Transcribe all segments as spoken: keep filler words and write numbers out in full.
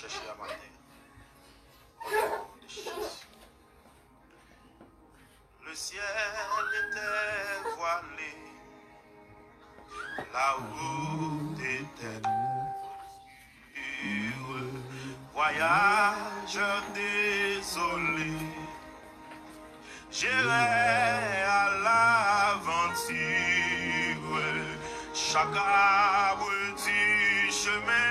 Chè maten. Au nom de Jésus. Le ciel était voilé, la route était obscure. Voyageur désolé, j'irai à l'aventure. Chaque arbre du chemin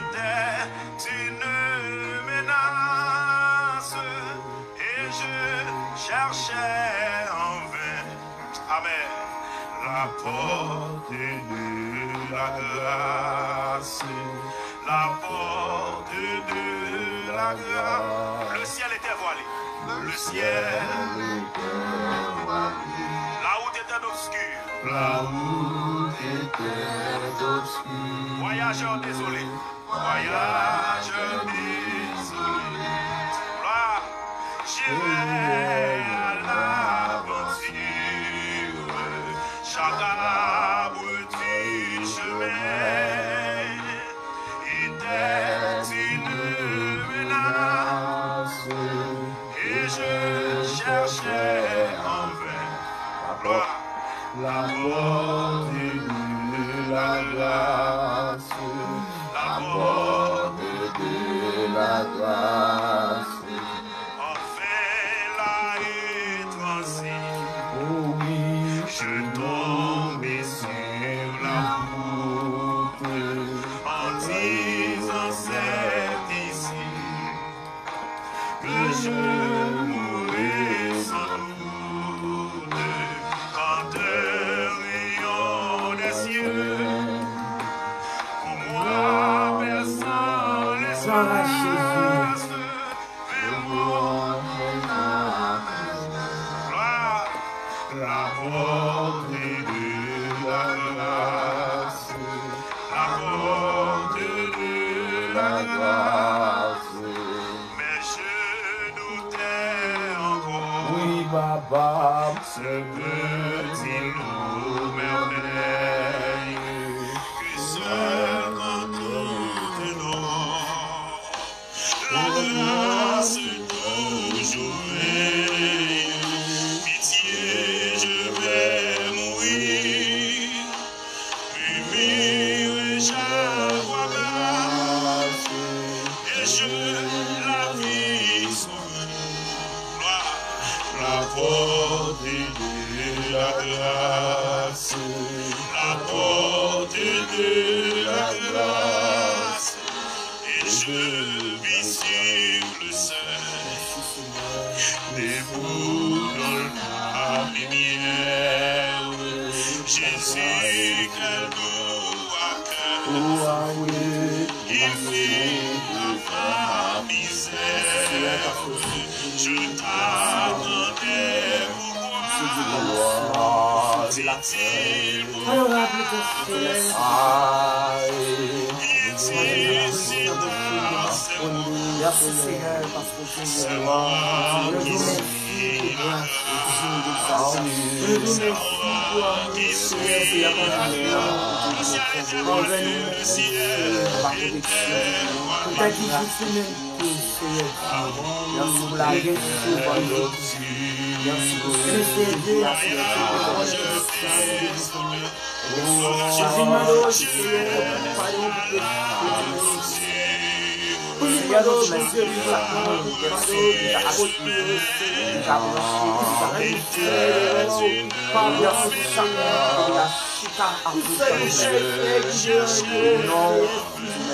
était une menace et je cherchais en vain. Amen. La porte de la grâce, la porte de la grâce. Le ciel était voilé. Le ciel était voilé. La route était obscure. La route était obscure. Voyageur désolé. Voyageur désolé. Gloire. J'irai à l'aventure. Chaque arbre du chemin était une menace et je cherchais en vain. Gloire. La porte de la grâce, la porte de la grâce. Enfin la étrange, oh oui, je tombe sur la route en disant c'est ici que je mourrai sans doute. Quand un rayon des cieux pour moi perçant l'espace, vers moi mène à présent. Gloire. La porte de la grâce, la porte de la grâce. Mais je doutais encore. Oui, papa. Ce petit lot merveilleux que seul rencontre l'aurore. La grâce toujours veille. Pitié, je vais mourir. Murmure, je vois grâce. Et je la vis. La porte de la grâce, la porte de la grâce, et je vis sur le seuil, debout dans la lumière. Jésus, quel doux accueil, qui fit ma misère. Je t'attendais, pourquoi? Adorable ton Seigneur. Merci Seigneur parce que Seigneur, nous te remercions pour grâce, pour digne de grâce. Nous te remercions pour amour, Seigneur, Seigneur, pour ta protection. Pour ta guidance, Seigneur. Merci pour la guérison. Merci pour la fierté. Jésus, mande au Seigneur, pardon pour péché. Seigneur, nou di mèsi pou sa ke nou te fè, pou sa ke nou te fè, pou sa ke nou te fè. Merci pour chaque monde qui a chita à côté de nous. Non.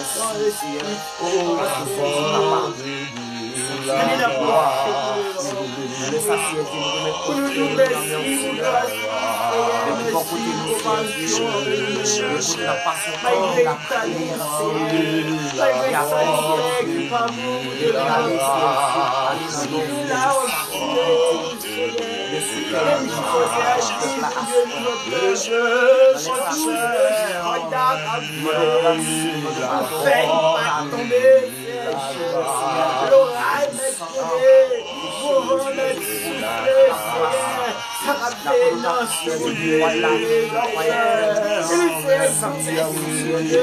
Mèsi, Seyè. Oh, paske se ou ki kapab. Vini nan glwa. Lè sa, Seyè Dye, nou remèt kò nou nan men w, Seyè. Depi bò kote nou, Seyè Dye, men kote n ap pase yon tan, n ap kriye, Seyè. Depi apre, Seyè Dye, nou ale, Seyè Dye, ale nan men w, Seyè Dye. Mèsi, Pè, pou sa, Seyè Dye, nou pèp la asou. Nan lè sa, Seyè Dye, nou mande w gras, nou mande w pardon. Fèy pa tonbe, Seyè Dye. Loray mèt tonbe. Gwo van mèt soufle, Seyè. Sa k ap fè nan soufle, Seyè. Seyè Dye,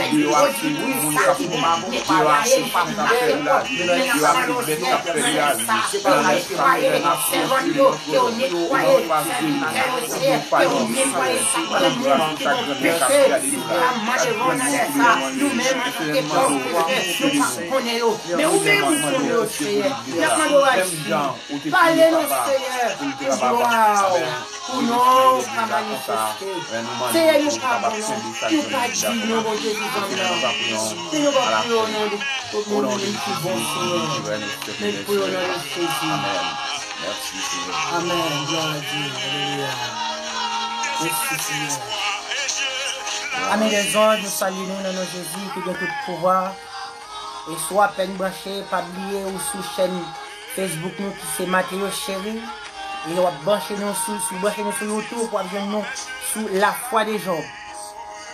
Bondye, yo ap suiv moun k ap fè, yo ap suiv moun k ap fè vilaj, yo ap suiv mèt k ap fè vilaj. Yo netwaye sèvant yo, yo netwaye sèvitè yo, Senyè, yo netwaye chak grenn moun ki gon peche, ki pa mande vònadè sa. Nou menm, antanke pòv kretyen, nou pa konnen yo. Men ou menm, ou konnen yo, Senyè. N ap mande w aji. Pale nou, Senyè, pou glwa w, pou non w ka manifeste. Seyè, nou pa bon, non. Nou pa diy, non, Bondye vivan m nan. Men nou pa priye w, non, de, o non de ki bon Senyè. Men priye w nan non Jezi. Amèn. Glwa a Dye. Alelouya. Mèsi, Senyè. Ame dèzanj, nou salye nou nan non Jezi ki gen tout pouvwa. E si w apèn branche, pa bliye ou sou chèn Facebook nou ki se Mateo Chery. E w ap branche nou sou, si w branche nou sou YouTube, w ap jwenn nou sou La Foi de Job.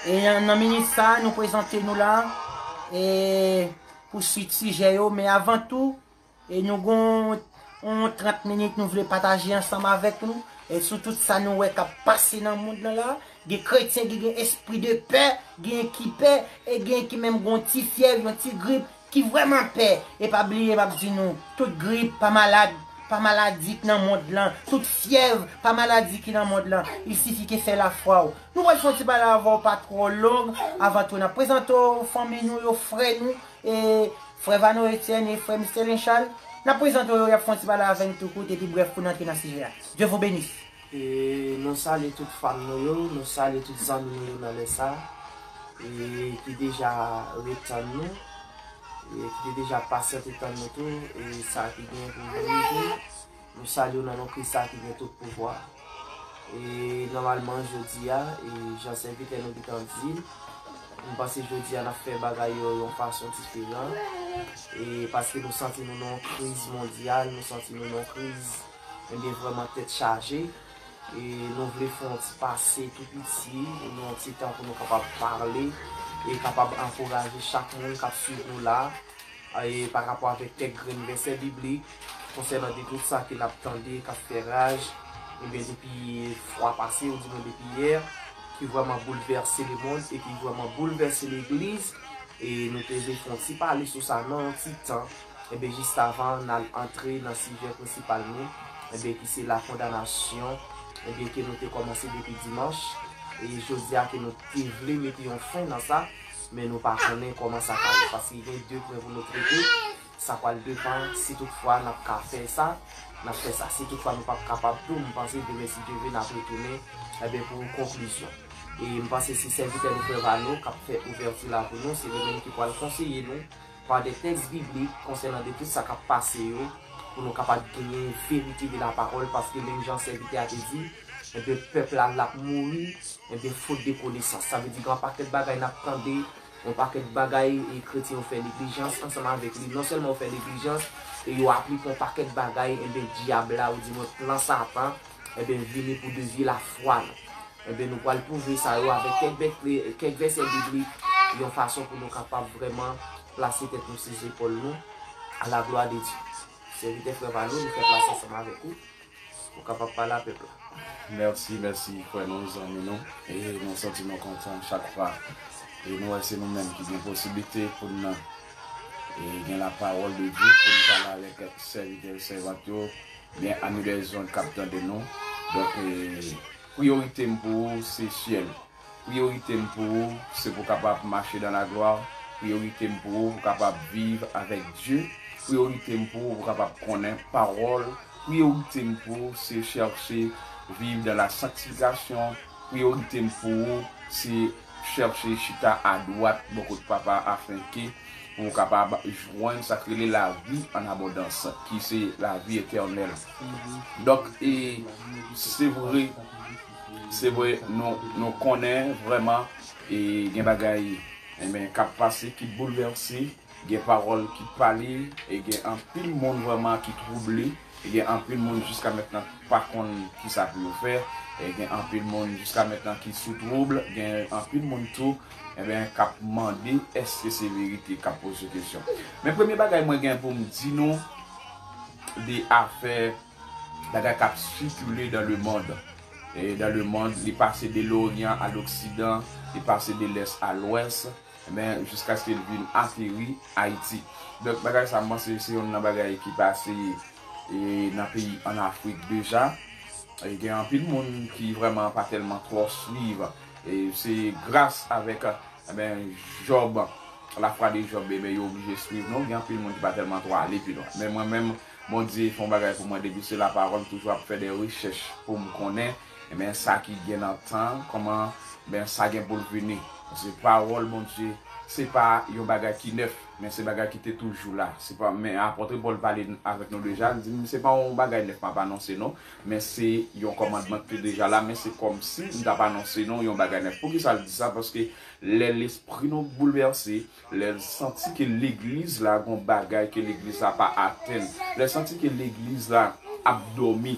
E nan, nan minit sa, nou prezante nou la, e pou swit sijè yo, men avan tou, e nou gon yon trant minit nou vle pataje ansanm avèk nou, e sou tout sa nou wè k ap pase nan mond lan la. Gen kretyen ki gen espri de pè, gen ki pè, e gen ki menm gon ti fyèv, yon ti grip, ki vrèman pè. E pa bliye, m ap di nou, tout grip pa malad, pa maladi ki nan mond lan, tout fyèv pa maladi ki nan mond lan. Il sifi ke fè lafwa w. Nou pral fè yon ti pale avè w pa twò long, avan tou n ap prezante w fanmi nou yo, frè nou, e frè Vano Etienne e frè Mister Lenchal. N ap prezante w yo, y ap fè yon ti pale avè n tou kout epi brèf pou n antre nan sijè a. Dieu vous bénisse. E nou salye tout fan nou yo, nou salye tout zanmi nou yo nan lè sa, e ki deja ret tann nou, e ki te deja pasyante tann nou tou, e sa ki gen pou vini tou. Nou salye w nan non Kris la ki gen tout pouvwa. E nòmalman, jodi a, e jan sèvitè nou gentan di l, m panse jodi a n ap fè bagay yo yon fason diferan. E paske nou santi nou nan yon kriz mondyal, nou santi nou nan yon kriz, ebyen, vrèman tèt chaje. E nou vle fè yon ti pase tou piti, yon ti tan pou nou kapab pale e kapab ankouraje chak moun k ap swiv nou la, e pa rapò avèk kèk grenn vèsè biblik konsènan de tout sa ke n ap tande k ap fè raj, ebyen, depi fwa pase, oudimwen depi yè, ki vrèman boulvèse lemonn e ki vrèman boulvèse legliz. E nou te vle fè yon ti pale sou sa nan yon ti tan. Ebyen, jis avan n al antre nan sijè prensipal nou, ebyen, ki se lakondanasyon, ebyen, ke nou te kòmanse depi dimanch, e jodi a ke nou te vle mete yon fen nan sa, men nou pa konnen kòman sa ka ye, paske gen de pwen pou nou trete, sa pral depann si toutfwa n ap ka fè sa, n ap fè sa. Si toutfwa nou p ap kapab tou, m panse demen, si Dye vle, n ap retounen, ebyen, pou yon konklizyon. E m panse se sèvitè nou, frè Vano, k ap fè ouvèti la pou nou, se li menm ki pral konseye nou pa de tèks biblik konsènan de tout sa k ap pase yo, pou nou kapab genyen verite de la pawòl, paske menm jan sèvitè a te di, ebyen, pèp la, l ap mouri, ebyen, fot de konesans. Sa vle di, gen yon pakèt bagay n ap tande, yon pakèt bagay, e kretyen yo fè neglijans ansanm avèk li. Non sèlman yo fè neglijans, e yo aplike yon pakèt bagay, ebyen, dyab la, oudimwen plan Satan, ebyen, vini pou devye lafwa nou. Ebyen, nou pral pwouve sa yo avèk kèk vèk-, kèk vèsè biblik, yon fason pou nou kapab vrèman plase tèt nou sou zepòl nou, à la gloire de Dieu. Sèvitè frè Vano, nou fè plas ansanm avèk ou, ou kapab pale a pèp la. Mèsi, mèsi, frè nou, zanmi nou. E nou santi nou kontan chak fwa. E nou wè se nou menm ki gen posiblite pou n e gen la pawòl de Dye pou n pale avèk sèvitè, sèvant yo, byen, ami dèzòd k ap tande nou. Donk, e, priyorite m pou ou, se syèl. Priyorite m pou ou, se pou w kapab mache dans la gloire. Priyorite m pou ou, pou w kapab viv avèk Dye. Priyorite m pou ou, pou w kapab konnen pawòl. Priyorite m pou ou, se chèche viv dans la sanctification. Priyorite m pou ou, se chèche chita adwat bò kot Papa a, afenke pou w kapab jwenn sa k rele lavi an abondans, ki se lavi etènèl. Donk, e, se vre, se vre, nou, nou konnen vrèman, e, gen bagay, enben, k ap pase, ki boulvèse, gen pawòl ki pale, e gen anpil moun vrèman ki twouble, e gen anpil moun jiska mentnan ki pa konn kisa pou yo fè, e gen anpil moun jiska mentnan ki sou twoub, gen anpil moun tou, enben, k ap mande èske se verite, k ap poze kesyon. Men premye bagay mwen gen pou m di nou, de afè bagay k ap sikile dans le monde. E dans le monde, li pase de l'Orient à l'Occident, li pase de l'Est à l'Ouest, enben, jiskaske l vin ateri Ayiti. Donk, bagay sa, m panse se youn nan bagay ki pase, e, nan peyi ann Afrik deja. E gen anpil moun ki vrèman pa tèlman twò swiv. E se gras avèk, enben, Jòb, lafwa de Jòb, enben, yo oblije swiv nou. Gen anpil moun ki pa tèlman twò ale pi lwen. Men mwen menm, Bondye fè yon bagay pou mwen, depi se lapawòl, m toujou ap fè de rechèch pou m konnen, enben, sa ki gen nan tan, kòman, enben, sa gen pou l vini. Paske pawòl Bondye, Se pa yon bagay ki nèf, men se bagay ki te toujou la. Se pa, men apòt Pòl pale avèk nou deja, li di, se pa yon bagay nèf m ap anonse non, men se yon kòmandman ki te deja la, men se kòmsi m t ap anonse nou yon bagay nèf. Poukisa l di sa? Paske lè lespri nou boulvèse, lè l santi ke legliz la gon bagay ke legliz la pa atenn, lè l santi ke legliz la ap dòmi,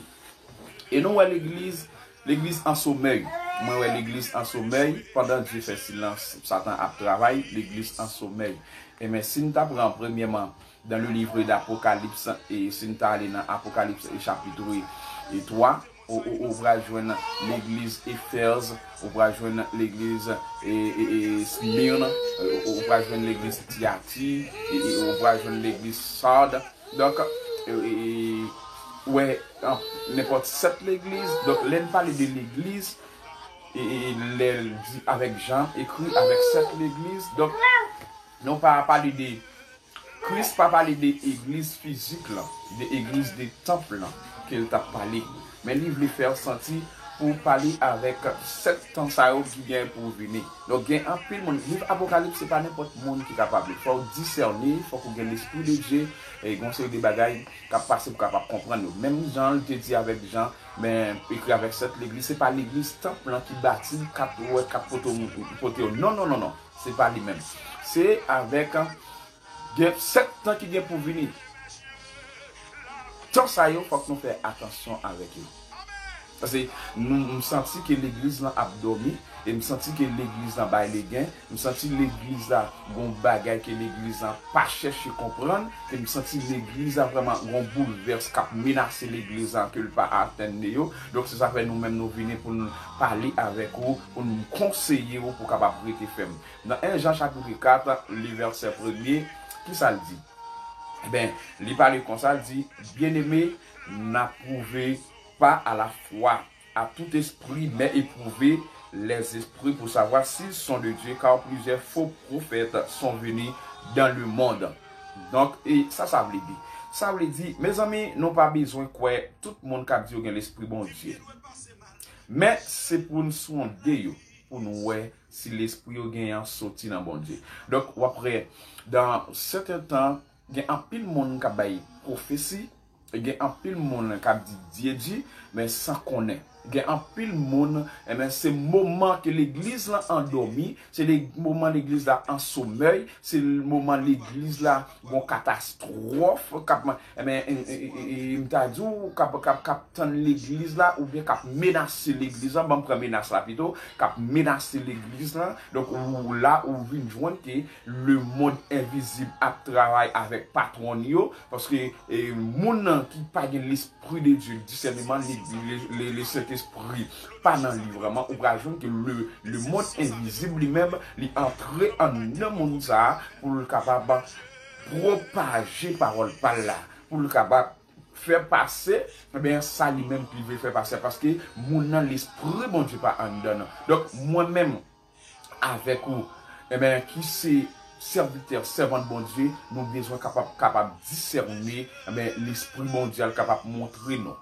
e nou wè legliz, legliz an somèy. Mwen wè legliz an somèy, pandan Dye fè silans, Satan ap travay, legliz an somèy. Ebyen, si n ta pran premyèman dans le livre d'Apocalypse, e si n ta ale nan Apokalips e chapit twa, ou, ou, ou pral jwenn legliz Efèz, ou pral jwenn legliz e, e, e Smyrne, ou, ou pral jwenn legliz Tiyati, e, e ou pral jwenn legliz Sard. Donk, e, e, e, wè, an, nenpòt sèt legliz. Donk, lè n pale de legliz, e, e, lè l di avèk Jan, ekri avèk sèt legliz. Donk, nou pa pale de, Kris pa pale de egliz fizik lan, de egliz de tanp lan ke l t ap pale. Men li vle fè w santi pou w pale avèk sèt tan sa yo ki gen pou vini. Donk, gen anpil moun. Liv Apokalips, se pa nenpòt moun ki kapab li. Fò w disène, fòk ou gen Lespri de Dye, e gon seri de bagay k ap pase pou w kapab konprann yo. Menm jan l te di avèk Jan, men ekri avèk sèt legliz, se pa legliz tanp lan ki bati, k ap, ou wè, k ap pote w, pote w. Non, non, non, non. Se pa li menm. Se avèk, gen sèt tan ki gen pou vini. Tan sa yo, fòk nou fè atansyon avèk yo. Paske nou, m santi ke legliz lan ap dòmi, e m santi ke legliz lan bay legen, m santi legliz la gon bagay ke legliz lan pa chèche konprann, e m santi legliz la vrèman gon boulvès k ap menase legliz lan ke l pa atenn de yo. Donk, se sa fè nou menm nou vini pou n pale avèk ou, pou n konseye ou pou w kapab rete fèm. Nan en Jan chapit kat, li vèsè premye, kisa l di? Ebyen, li pale konsa, l di, Bien-aimés, n'approuvez pas à la fois à tout esprit, mais éprouvez les esprits pour savoir s'ils sont de Dieu, car plusieurs faux prophètes sont venus dans le monde. Donk, e sa sa vle di? Sa vle di, mezanmi, nou pa bezwen kwè tout moun k ap di yo gen Lespri Bondye. Men, se pou n sonde yo, pou n wè si lespri yo genyen an soti nan Bondye. Donk, w ap wè, dan sèten tan, gen anpil moun k ap bay pwofesi, gen anpil moun k ap di Dye di, men san konnen. Gen anpil moun, ebyen, se moman ke legliz lan andòmi, se le, moman legliz la an somèy, se moman legliz la gon katastwòf k ap, ebyen, e, e, e, e, m ta di w, k ap, k ap, k ap tann legliz la, oubyen k ap menase legliz la, ban m pran menas la pito, k ap menase legliz la. Donk, ou la, ou vin jwenn ke lemonn envizib ap travay avèk patwon yo, paske, e, moun nan ki pa gen Lespri de Dye, disèneman, li, li, li, li Sentespri pa nan li vrèman, ou pral jwenn ke le, lemonn envizib li menm, li antre anndan moun sa a pou l kapab pwopaje pawòl pa l la, pou l kapab fè pase, ebyen, sa li menm li vle fè pase, paske moun nan, Lespri Bondye pa anndan nan. Donk, mwen menm, avèk ou, ebyen, ki se sèvitè, sèvant Bondye, nou bezwen kapab, kapab disène, ebyen, Lespri Bondye a kapab montre nou.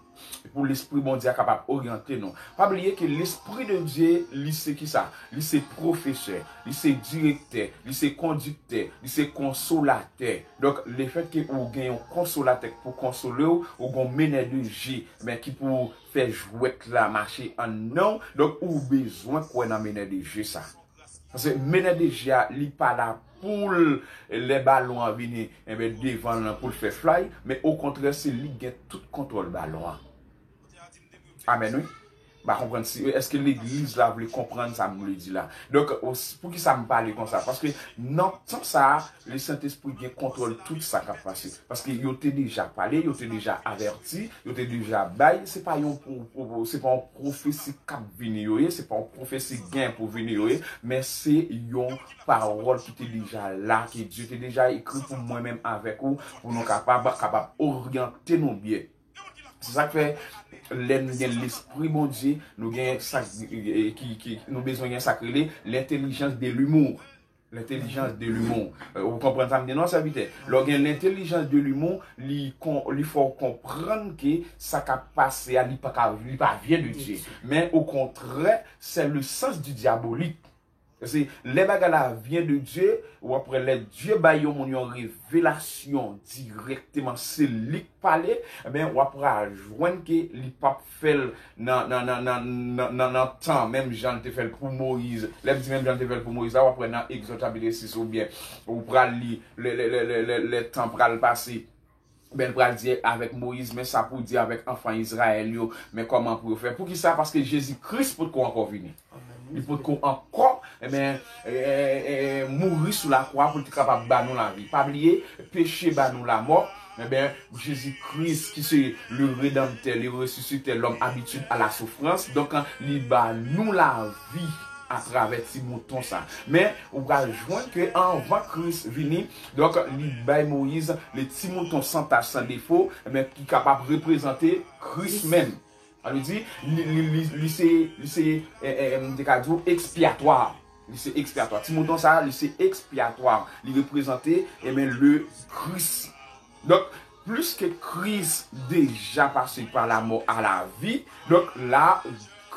Pou Lespri Bondye a kapab oryante nou. Pa bliye ke Lespri de Dye, li se kisa? Li se pwofesè, li se direktè, li se kondiktè, li se konsolatè. Donk, lefètke ou gen yon konsolatè k pou konsole w, ou gen yon menè de je, men ki pou fè jwèt la mache anndan w. Donk, ou bezwen kwè nan menè de je sa. Paske menè de je a, li pa la pou l, lè balon an vini, enben, devan l pou l fè fly, men okontrè, se li ki gen tout kontwòl balon an. Amèn, wi. M pa konprann si, èske legliz la vle konprann sa m vle di la. Donk, o, poukisa m pale konsa? Paske nan tan sa a, Lesentespri gen kontwòl tout sa k ap pase. Paske yo te deja pale, yo te deja avèti, yo te deja bay. Se pa yon pwo-, pwo-, se pa yon pwofesi k ap vini yo ye, se pa yon pwofesi gen pou vini yo ye, men se yon pawòl ki te deja la, ke Dye te deja ekri pou mwen menm avèk ou, pou nou kapab, kapab oryante nou byen. Se sa k fè, lè n gen Lespri Bondye, nou gen sa k, ki, ki, nou bezwen gen sa k rele l'intelligence de l'humour. L'intelligence de l'humour. Euh, ou konprann sa m di non, sèvitè? Lè w gen l'intelligence de l'humour, li kon-, li fè w konprann ke sa k ap pase a, li pa ka, li pa vient de Dieu. Men okontrè, c'est le sens du diabolique. Paske lè bagay la vyen de Dye, w ap wè lè Dye bay yon moun yon revelasyon dirèkteman, se li k pale, ebyen, w ap pral jwenn ke li p ap fè l nan, nan, nan, nan, nan, nan, nan tan, menm jan l te fè l pou Moyiz. Lè m di menm jan l te fè l pou Moyiz la, w ap wè nan Egzòd chapit sis oubyen ou pral li lè, lè, lè, lè, lè, lè tan pral pase. Ben, l pral di avèk Moyiz, men sa pou di avèk anfan Izrayèl yo, men kòman pou yo fè. Poukisa? Paske Jezi Kris potko ankò vini. Li potko ankò, ebyen, e, e, e, mouri sou lakwa pou l te kapab ba nou lavi. Pa bliye, peche ba nou lamò. Ebyen, Jezi Kris, ki se le Redanmtè, le Resisitè, l'homme habitué à la souffrance, donk, li ba nou lavi atravè ti mouton sa. Men, ou pral jwenn ke anvan Kris vini, donk, li bay Moyiz le ti mouton san tach, san defo, men ki kapab reprezante Kris menm. Sa vle di, li, li, li, li se, li se, e, e, e, m te ka di w, ekspyatwa. Li se ekspyatwa. Ti mouton sa, li se ekspyatwa. Li reprezante, ebyen, le Kris. Donk, pliske Kris deja pase pa lamò a lavi, donk la,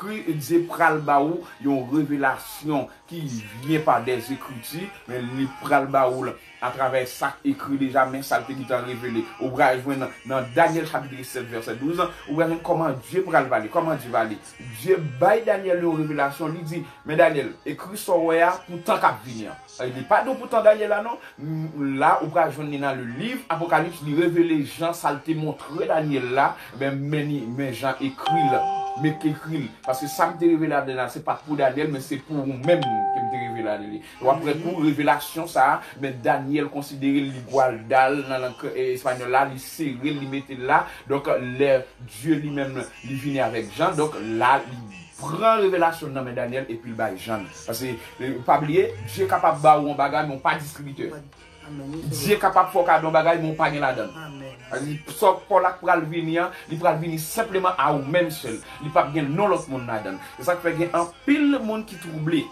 Kri-, Dye pral ba ou yon revelasyon ki vyen pa dèzekriti, men li pral ba ou l atravè sa k ekri deja, men sa l te gentan revele. Ou pral jwenn nan, nan Danyèl chapit sèt, vèsè douz, ou pral jwenn kòman Dye pral pale, kòman Dye pale. Dye bay Danyèl yon revelasyon, li di, men Danyèl, ekri sa w wè a pou tan k ap vini an. Li pa di w pou tan Danyèl la non. M, la, ou pral jwenn li nan le liv Apokalips, li revele jan sa l te montre Danyèl la, ben, men ni, men jan ekri l, men k ekri l. Paske sa m te revele ladan l la, se pa t pou Danyèl, men se pou ou menm ke m te revele ladan li. W ap wè tou, revelasyon sa a, men Danyèl konsidere l, li gwal dal nan lang, e, espanyòl la, li sere l, li mete l la. Donk, lè Dye li menm, li vini avèk Jan, donk, la, li pran revelasyon nan men Danyèl epi l bay Jan. Paske, e, pa bliye, Dye kapab ba ou yon bagay, men w pa distribitè. Dye kapab fè w kado yon bagay, men w pa gen ladan l. Sa vle di, sa Pòl la k pral vini an, li pral vini senpleman a ou menm sèl. Li p ap gen non lòt moun ladan l. Se sa k fè gen anpil moun ki twouble.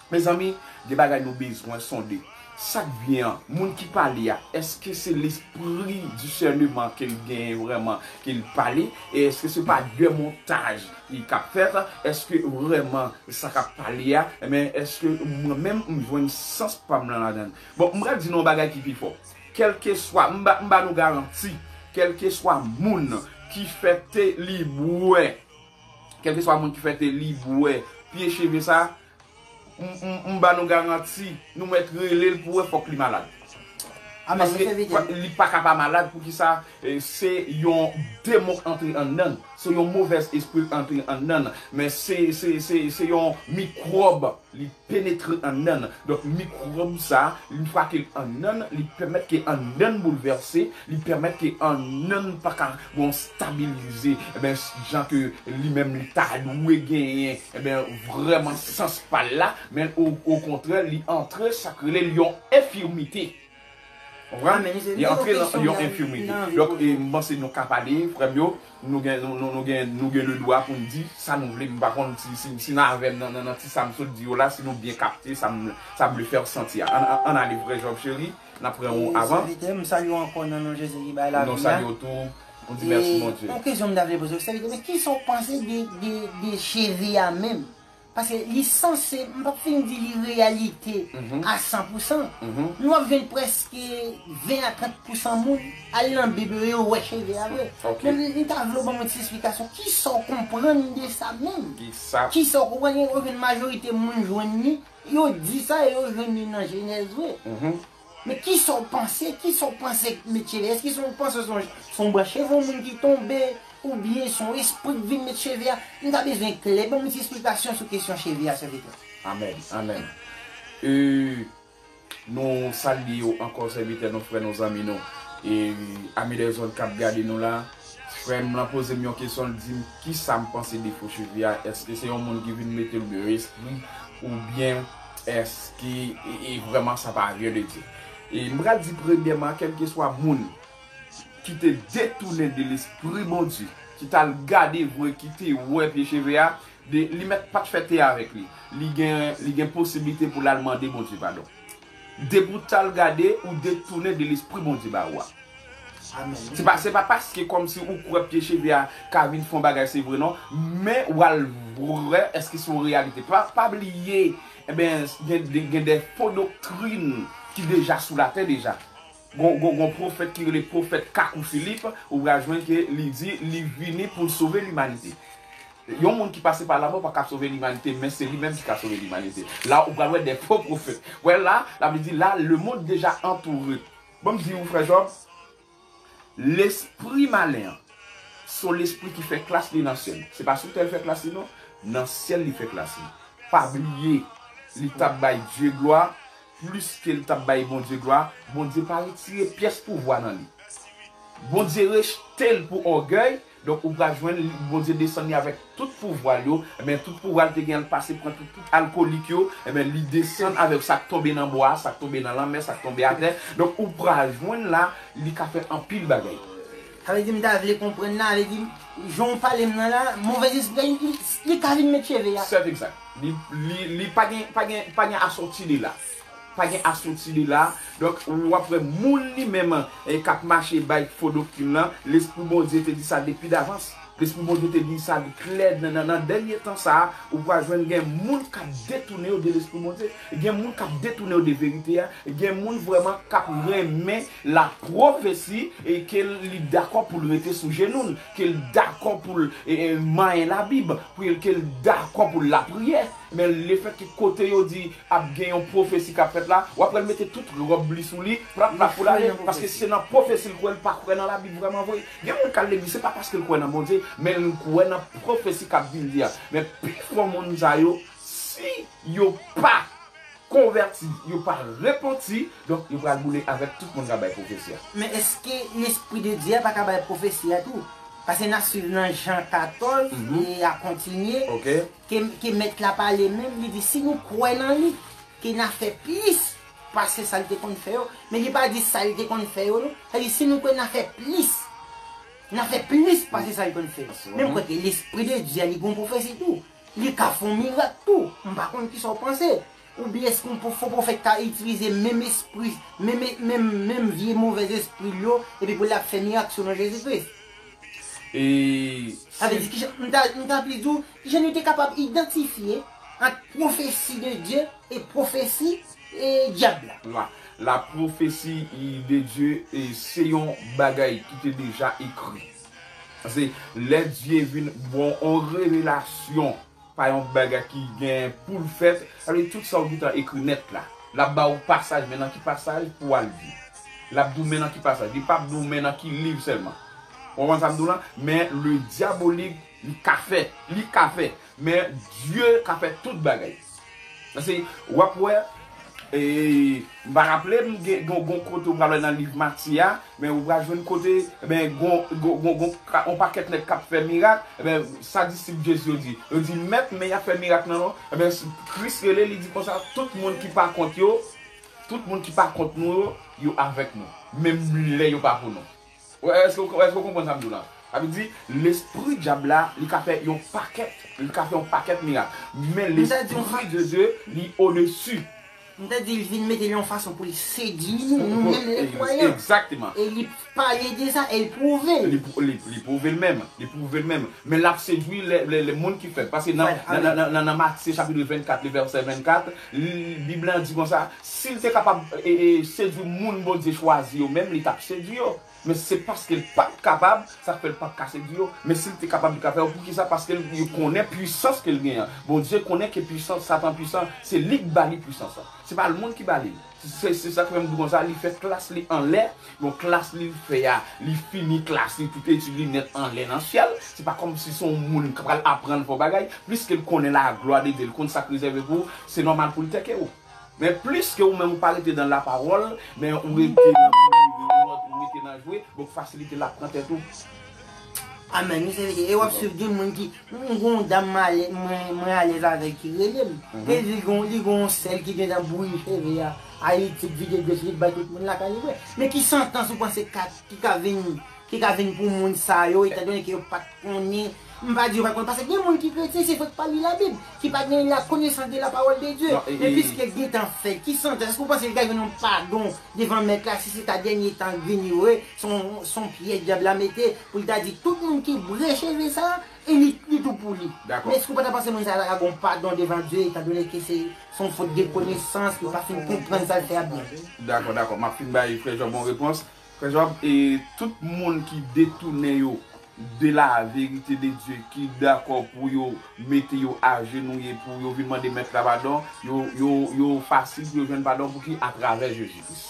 Mezanmi, gen bagay nou bezwen sonde. Sa k vyen an, moun ki pale a, èske se lespri disèneman ke l genyen vrèman ke l pale? E èske se pa de montaj li k ap fèt? Èske vrèman sa k ap pale a, ebyen, èske mwen menm m jwenn sans pa m nan ladan l? Bon, m pral di nou yon bagay ki pi fò. Kèlkeswa, m ba, m ba nou garanti, kèlkeswa moun ki fè te li bwè, kèlkeswa moun ki fè te li bwè pye cheve sa, m, m, m ba nou garanti, nou mèt rele l pou wè fòk li malad. Paske li pa ka pa malad, poukisa? E, se yon demon k antre anndan l, se yon movèz espri k antre anndan l, men se, se, se, se yon mikwòb, li penetre anndan l. Donk, mikwòb sa, yon fwa ke l anndan l, li pèmèt ke anndan l boulvèse, li pèmèt ke anndan l pa ka gon stabilize. Ebyen, jan ke li menm li ta dwe genyen, ebyen, vrèman sans pa l la, men o, okontrè, li antre sa k rele l yon enfimite. Konprann? Li antre nan yon enfimite. Donk, e, m panse nou ka pale, frè m yo, nou gen, nou, nou, nou gen, nou gen ledwa pou n di sa nou vle. M pa konn si, si, si n avè m nan, nan, nan ti sa m sot di yo la, si nou byen kapte sa m, sa m vle fè w santi a. Ann, ann, ann ale, frè Job Cheri, n ap pran ou avan. Sèvitè, m salye w ankò nan non Jezi ki bay lavi a. Nou salye w tou, nou di mèsi Bondye. Yon kesyon m ta vle poze w, sèvitè, men kisa w panse de, de, de cheve a menm? Paske li sanse, m p ap fin di li reyalite a san pou san. Nou ap jwenn prèske ven a trant pou san moun al nan Bib yo, yo wè cheve a vre. Men m, m ta vle w ban mwen ti esplikasyon. Kisa w konprann de sa menm? Kisa w konprann? Ou jwenn majorite moun jwenn li, yo di sa e yo jwenn li nan Jenèz vre. Men kisa w panse? Kisa w panse k met cheve? Èske se w panse se yon, se yon branch cheve yon moun ki tonbe? Oubyen se yon espri k vin met cheve a? M ta bezwen klè, ban m yon ti esplikasyon sou kesyon cheve a, sèvitè. Amèn, amèn. E, nou salye w ankò, sèvitè nou, frè nou, zanmi nou. E, ami dèzòd k ap gade nou la, frè m lan poze m yon kesyon, l di m, kisa m panse de fo cheve a? Èske se yon moun ki vin mete l de espri? Oubyen èske, e, e vrèman sa pa vyen de Dye? E m pral di premyèman, kèlkeswa moun ki te detounen de lespri Bondye, ki t al gade vre, ki te wè pye cheve a, de, li mèt pa t fè te avèk li. Li gen, li gen posiblite pou l al mande Bondye padon. Depi w t al gade, ou detounen de lespri Bondye ba ou a. Se pa, se pa paske kòmsi ou kwè pye cheve a ka vin fè yon bagay, se vre non. Men w al wè èske se yon reyalite. Pa, pa bliye, enben, gen, gen, gen de fo doktrin ki deja sou latè deja. Gon, gon, gon pwofèt ki rele pwofèt Kakou Filip, ou pral jwenn ke li di li vini pou l sove limanite. Yon moun ki pase pa lanmò pa ka sove limanite, men se li menm ki ka sove limanite. La, ou pral wè de fo pwofèt. Wè la, la vle di la, lemonn deja antoure. Ban m di w, frè Jòb, lespri malen an, se yon lespri ki fè klas li nan syèl. Se pa sou tè l fè klas li, non. Nan syèl li fè klas li. Pa bliye, li t ap bay Dye glwa, plis ke l t ap bay Bondye glwa. Bondye pa retire pyès pouvwa nan li. Bondye rejte l pou ògèy, donk ou pral jwenn li, Bondye desann li avèk tout pouvwa l yo, enben tout pouvwa l te gen an l pase pran tout, tout alkolik yo, enben li desann avèk sa k tonbe nan bwa, sa k tonbe nan lanmè, sa k tonbe atè. Donk ou pral jwenn la, li ka fè anpil bagay. Sa vle di m ta vle konprann la, vle di, jan w pale m nan la, movèzespri li, li, li ka vin met cheve a. Sèt egzak. Li, li, li pa gen, pa gen, pa gen asòti de la. Pa gen asòti de la. Donk, w ap wè moun li menm, eh, k ap mache bay fo doktrin lan, Lespri Bondye te di sa depi davans. Lespri Bondye te di sa klè nan, nan, nan dènye tan sa a, ou pral jwenn gen moun k ap detounen yo de Lespri Bondye. Gen moun k ap detounen yo de verite a. Gen moun vrèman k ap renmen lapwofesi e ke li dakò pou l rete sou jenou l, ke l dakò pou l, e, e, manyen Labib, pou l, ke l dakò pou l lapriyè. Men lefètke kote yo di ap gen yon pwofesi k ap fèt la, w ap wè l mete tout wòb li sou li, plat la pou l ale, paske se nan pwofesi l kwè, l pa kwè nan Labib vrèman vre. Gen moun k al legliz, se pa paske l kwè nan Bondye, men l kwè nan pwofesi k ap vin di a. Men pifò moun sa yo, si yo pa konvèti, yo pa repanti, donk yo pral boule avèk tout moun k ap bay pwofesi a. Men èske Lespri de Dye a pa ka bay pwofesi a tou? Paske n a swiv nan Jan katòz, e a kontinye, ke, ke Mèt la pale menm, li di, si nou kwè nan li, ke n a fè plis pase sa l te konn fè yo. Men li pa di sa l te konn fè yo, non. Sa di, si nou kwè n a fè plis, n a fè plis pase sa l konn fè yo. Men m kwè ke Lespri de Dye a, li gon pwofesi tou. Li ka fè yon mirak tou. M pa konn kisa w panse. Oubyen èske yon fo pwofèt ka itilize menm espri, menm, menm, menm vye movèzespri l yo, epi pou l ap fè mirak sou non Jezi Kris? E sa vle di, kijan, m ta, m ta plis di w, kijan nou te kapab idantifye ant pwofesi de Dye e pwofesi, e, dyab la? La, la pwofesi de Dye, e, se yon bagay ki te deja ekri. Se lè Dye vin bon, yon revelasyon pa yon bagay ki gen pou l fèt, sa vle di tout sa w gentan ekri nèt la. L ap ba w pasaj, men nan ki pasaj pou w al li. L ap di w men nan ki pasaj. Li p ap di w men nan ki liv sèlman. Ou konprann sa m di w lan? Men le dyabolik, li ka fè. Li ka fè. Men Dye ka fè tout bagay. Paske w ap wè, e, m pa raple m gen, gon, gon kote w pral wè nan liv Matye a, men ou pral jwenn kote, enben, gon, gon, gon, gon ka, on pakèt nèg k ap fè mirak, enben, sa disip Jezi yo di? Yo di, Mèt, men y ap fè mirak nan non w. Enben, Kris rele, li di konsa, tout moun ki pa kont yo, tout moun ki pa kont nou yo, yo avèk nou. Menm lè yo pa pou nou. Èske, èske w konprann sa m di w la? Sa vle di, lespri dyab la, li ka fè yon pakèt, li ka fè yon pakèt mirak. Men lespri de Dye, li odesi. M ta di, li vin mete l yon fason pou l sedui nou, nou menm, le kwayan. Egzakteman. E li pale de sa, e l pwouve l. Li, li, li pwouve l menm. Li pwouve l menm. Men l ap sedui lè, lè, lè moun ki fèb. Paske nan, nan, nan, nan, nan Matye chapit vennkat, le vèsè vennkat, Bib la di konsa, si l te kapab, e, e, sedui moun Bondye chwazi yo menm, li t ap sedui yo. Men se paske l pa t kapab, sa k fè l pa t ka sedui yo. Men si l te kapab, li ka fè yo. Poukisa? Paske l, yo konnen pwisans ke l genyen an. Bondye konnen ke pwisans, Satan pwisan, se li k ba li pwisans lan. Se pa l moun ki ba li l. Se, se sa k fè m di w konsa, li fè klas li anlè, yon klas li fè a, li fini klas li, tout etid li nèt anlè nan syèl. Se pa kòmsi se yon moun k pral aprann fè w bagay, pliske l konnen laglwa de Dye, l konn sa k rezève pou ou, se nòmal pou l tèke w. Men pliske ou menm ou pa rete nan lapawòl, men ou rete nan, ou rete nan jwe, donk fasilite l ap pran tèt ou. Amèn, wi, se verite. E w ap swiv de moun ki, m gon dam mwen, mwen alèz avè l ki rele m. Ke li gon, li gon sèl ki gentan bouyi cheve a. Ayiti, vide dlo sou li, bay tout moun lakay li vre. Men ki santans ou panse ka, ki ka vin ki ka vin pou moun sa yo, etandone ke yo pa t konnen, m pa di yo pa t konnen, paske gen moun ki kretyen, se fòk pa li Labib, ki pa gen lakonesans de la pawòl de Dye. Non, e- Men e- piske gentan fèt, ki santans, èske w panse li ka jwenn yon padon devan Mèt la si se ta dènye tan vini yo ye? Se yon, se yon pyèj dyab la mete pou l ta di tout moun ki bwè cheve sa, e li, li tou pou li. Dakò. Men èske w pa ta panse moun sa a ta ka gen yon padon devan Dye, etandone ke se se yon fot de konesans, li pa fin konprann sa l fè a byen? Dakò, dakò. M ap fin bay Frè Jòb yon repons. Frè Jòb, e tout moun ki detounen yo de la verite de Dye, ki dakò pou yo mete yo ajenouye, pou yo vin mande Mèt la padon, yo, yo, yo fasil pou yo jwenn padon. Pou ki? Atravè Jezi Kris.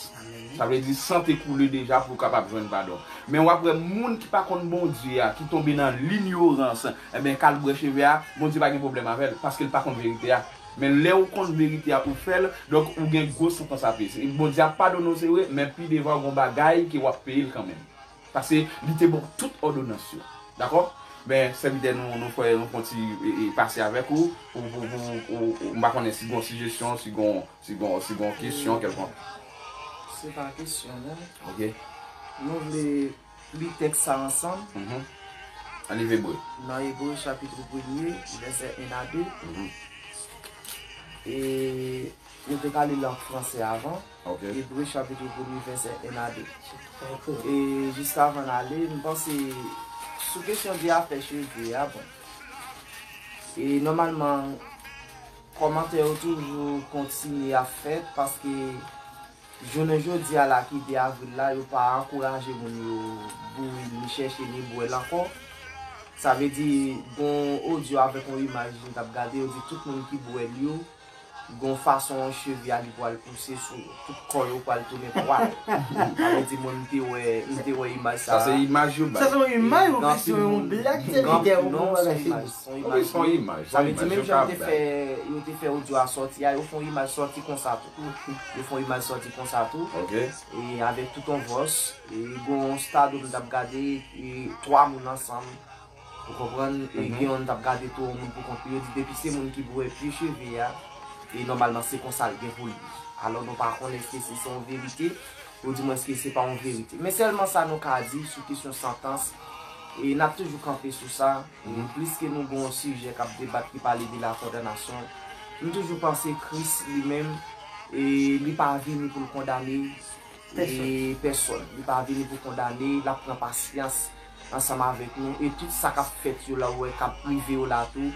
Sa vle di, san te koule deja pou yo kapab jwenn padon. Men w ap wè moun ki pa konn Bondye a, ki tonbe nan linyorans, ebyen, k al bwè cheve a, Bondye pa gen pwoblèm avè l, paske l pa konn verite a. Men lè ou konn verite a, ou fè l, donk ou gen gwo santans a peye. Bondye ap padone w, se vre, men pi devan, gen yon bagay ke w ap peye l kanmenm. Paske li te ba w tout òdonans yo. Dakò? Men, sèvitè, nou, nou fè, nou fè yon ti e, e, pase avèk ou, pou, pou, pou, ou, ou, m pa konnen si gen yon sijesyon, si gen, si gen, si gen yon kesyon kèlkonk. Se pa kesyon, non. Ok. Nou vle li tèks sa ansanm. Mhm. An liv Ebre. Nan Ebre chapit premye, vèsè en a de. Mhm. E nou te ka li l an franse avan. Ok. Ebre chapit premye, vèsè en a de. E jis avan n ale, m panse sou kesyon de afè cheve a, bon. E nòmalman, kòmantè yo toujou kontinye ap fèt paske jounen jodi a la ki de avril la, yo pa ankouraje moun yo bouri ni chèche ni bwè l ankò. Sa vle di, gon odyo avèk yon imaj m t ap gade, yo di tout moun ki bwè l yo, gon fason cheve a li pral pouse sou yo. Tout kò yo pral tounen pwal. Sa vle di, mwen m te wè, m te wè imaj sa. Sa se imaj yo bay. Sa se yon imaj ou Gen se yon anpil blag moun, sèvitè gen ou anpil, non, mwen se yon wè imaj, se. se yon Wi, imaj. se yon imaj, Sa se vle yon di, imaj, menm yo jan yo te ka fè, yo te fè odyo a sòti a, yo fè yon imaj sòti konsa tou. Yo fè yon imaj sòti konsa tou. Ok. E avèk tout yon vòs, e gon stad ou m t ap gade, e twa moun ansanm. Ou konprann? E Mhm. gen yon t ap gade tou yon moun pou kont li. Yo di depi se moun ki bwè pye cheve a, e nòmalman se konsa l gen pou li. Alò nou pa konnen èske se, se yon verite, ou di mwen èske se pa yon verite. Men sèlman sa nou ka di sou kesyon santans, e n ap toujou kanpe sou sa. E Mhm. Plis ke nou gen yon sijè k ap debat ki pale de la kondanasyon, m toujou panse Kris li menm, e li pa vini pou l kondane e pèsòn. Li pa vini pou kondane, l ap pran pasyans ansanm avèk nou. E tout sa k ap fèt yo la, ou wè k ap rive yo la tou,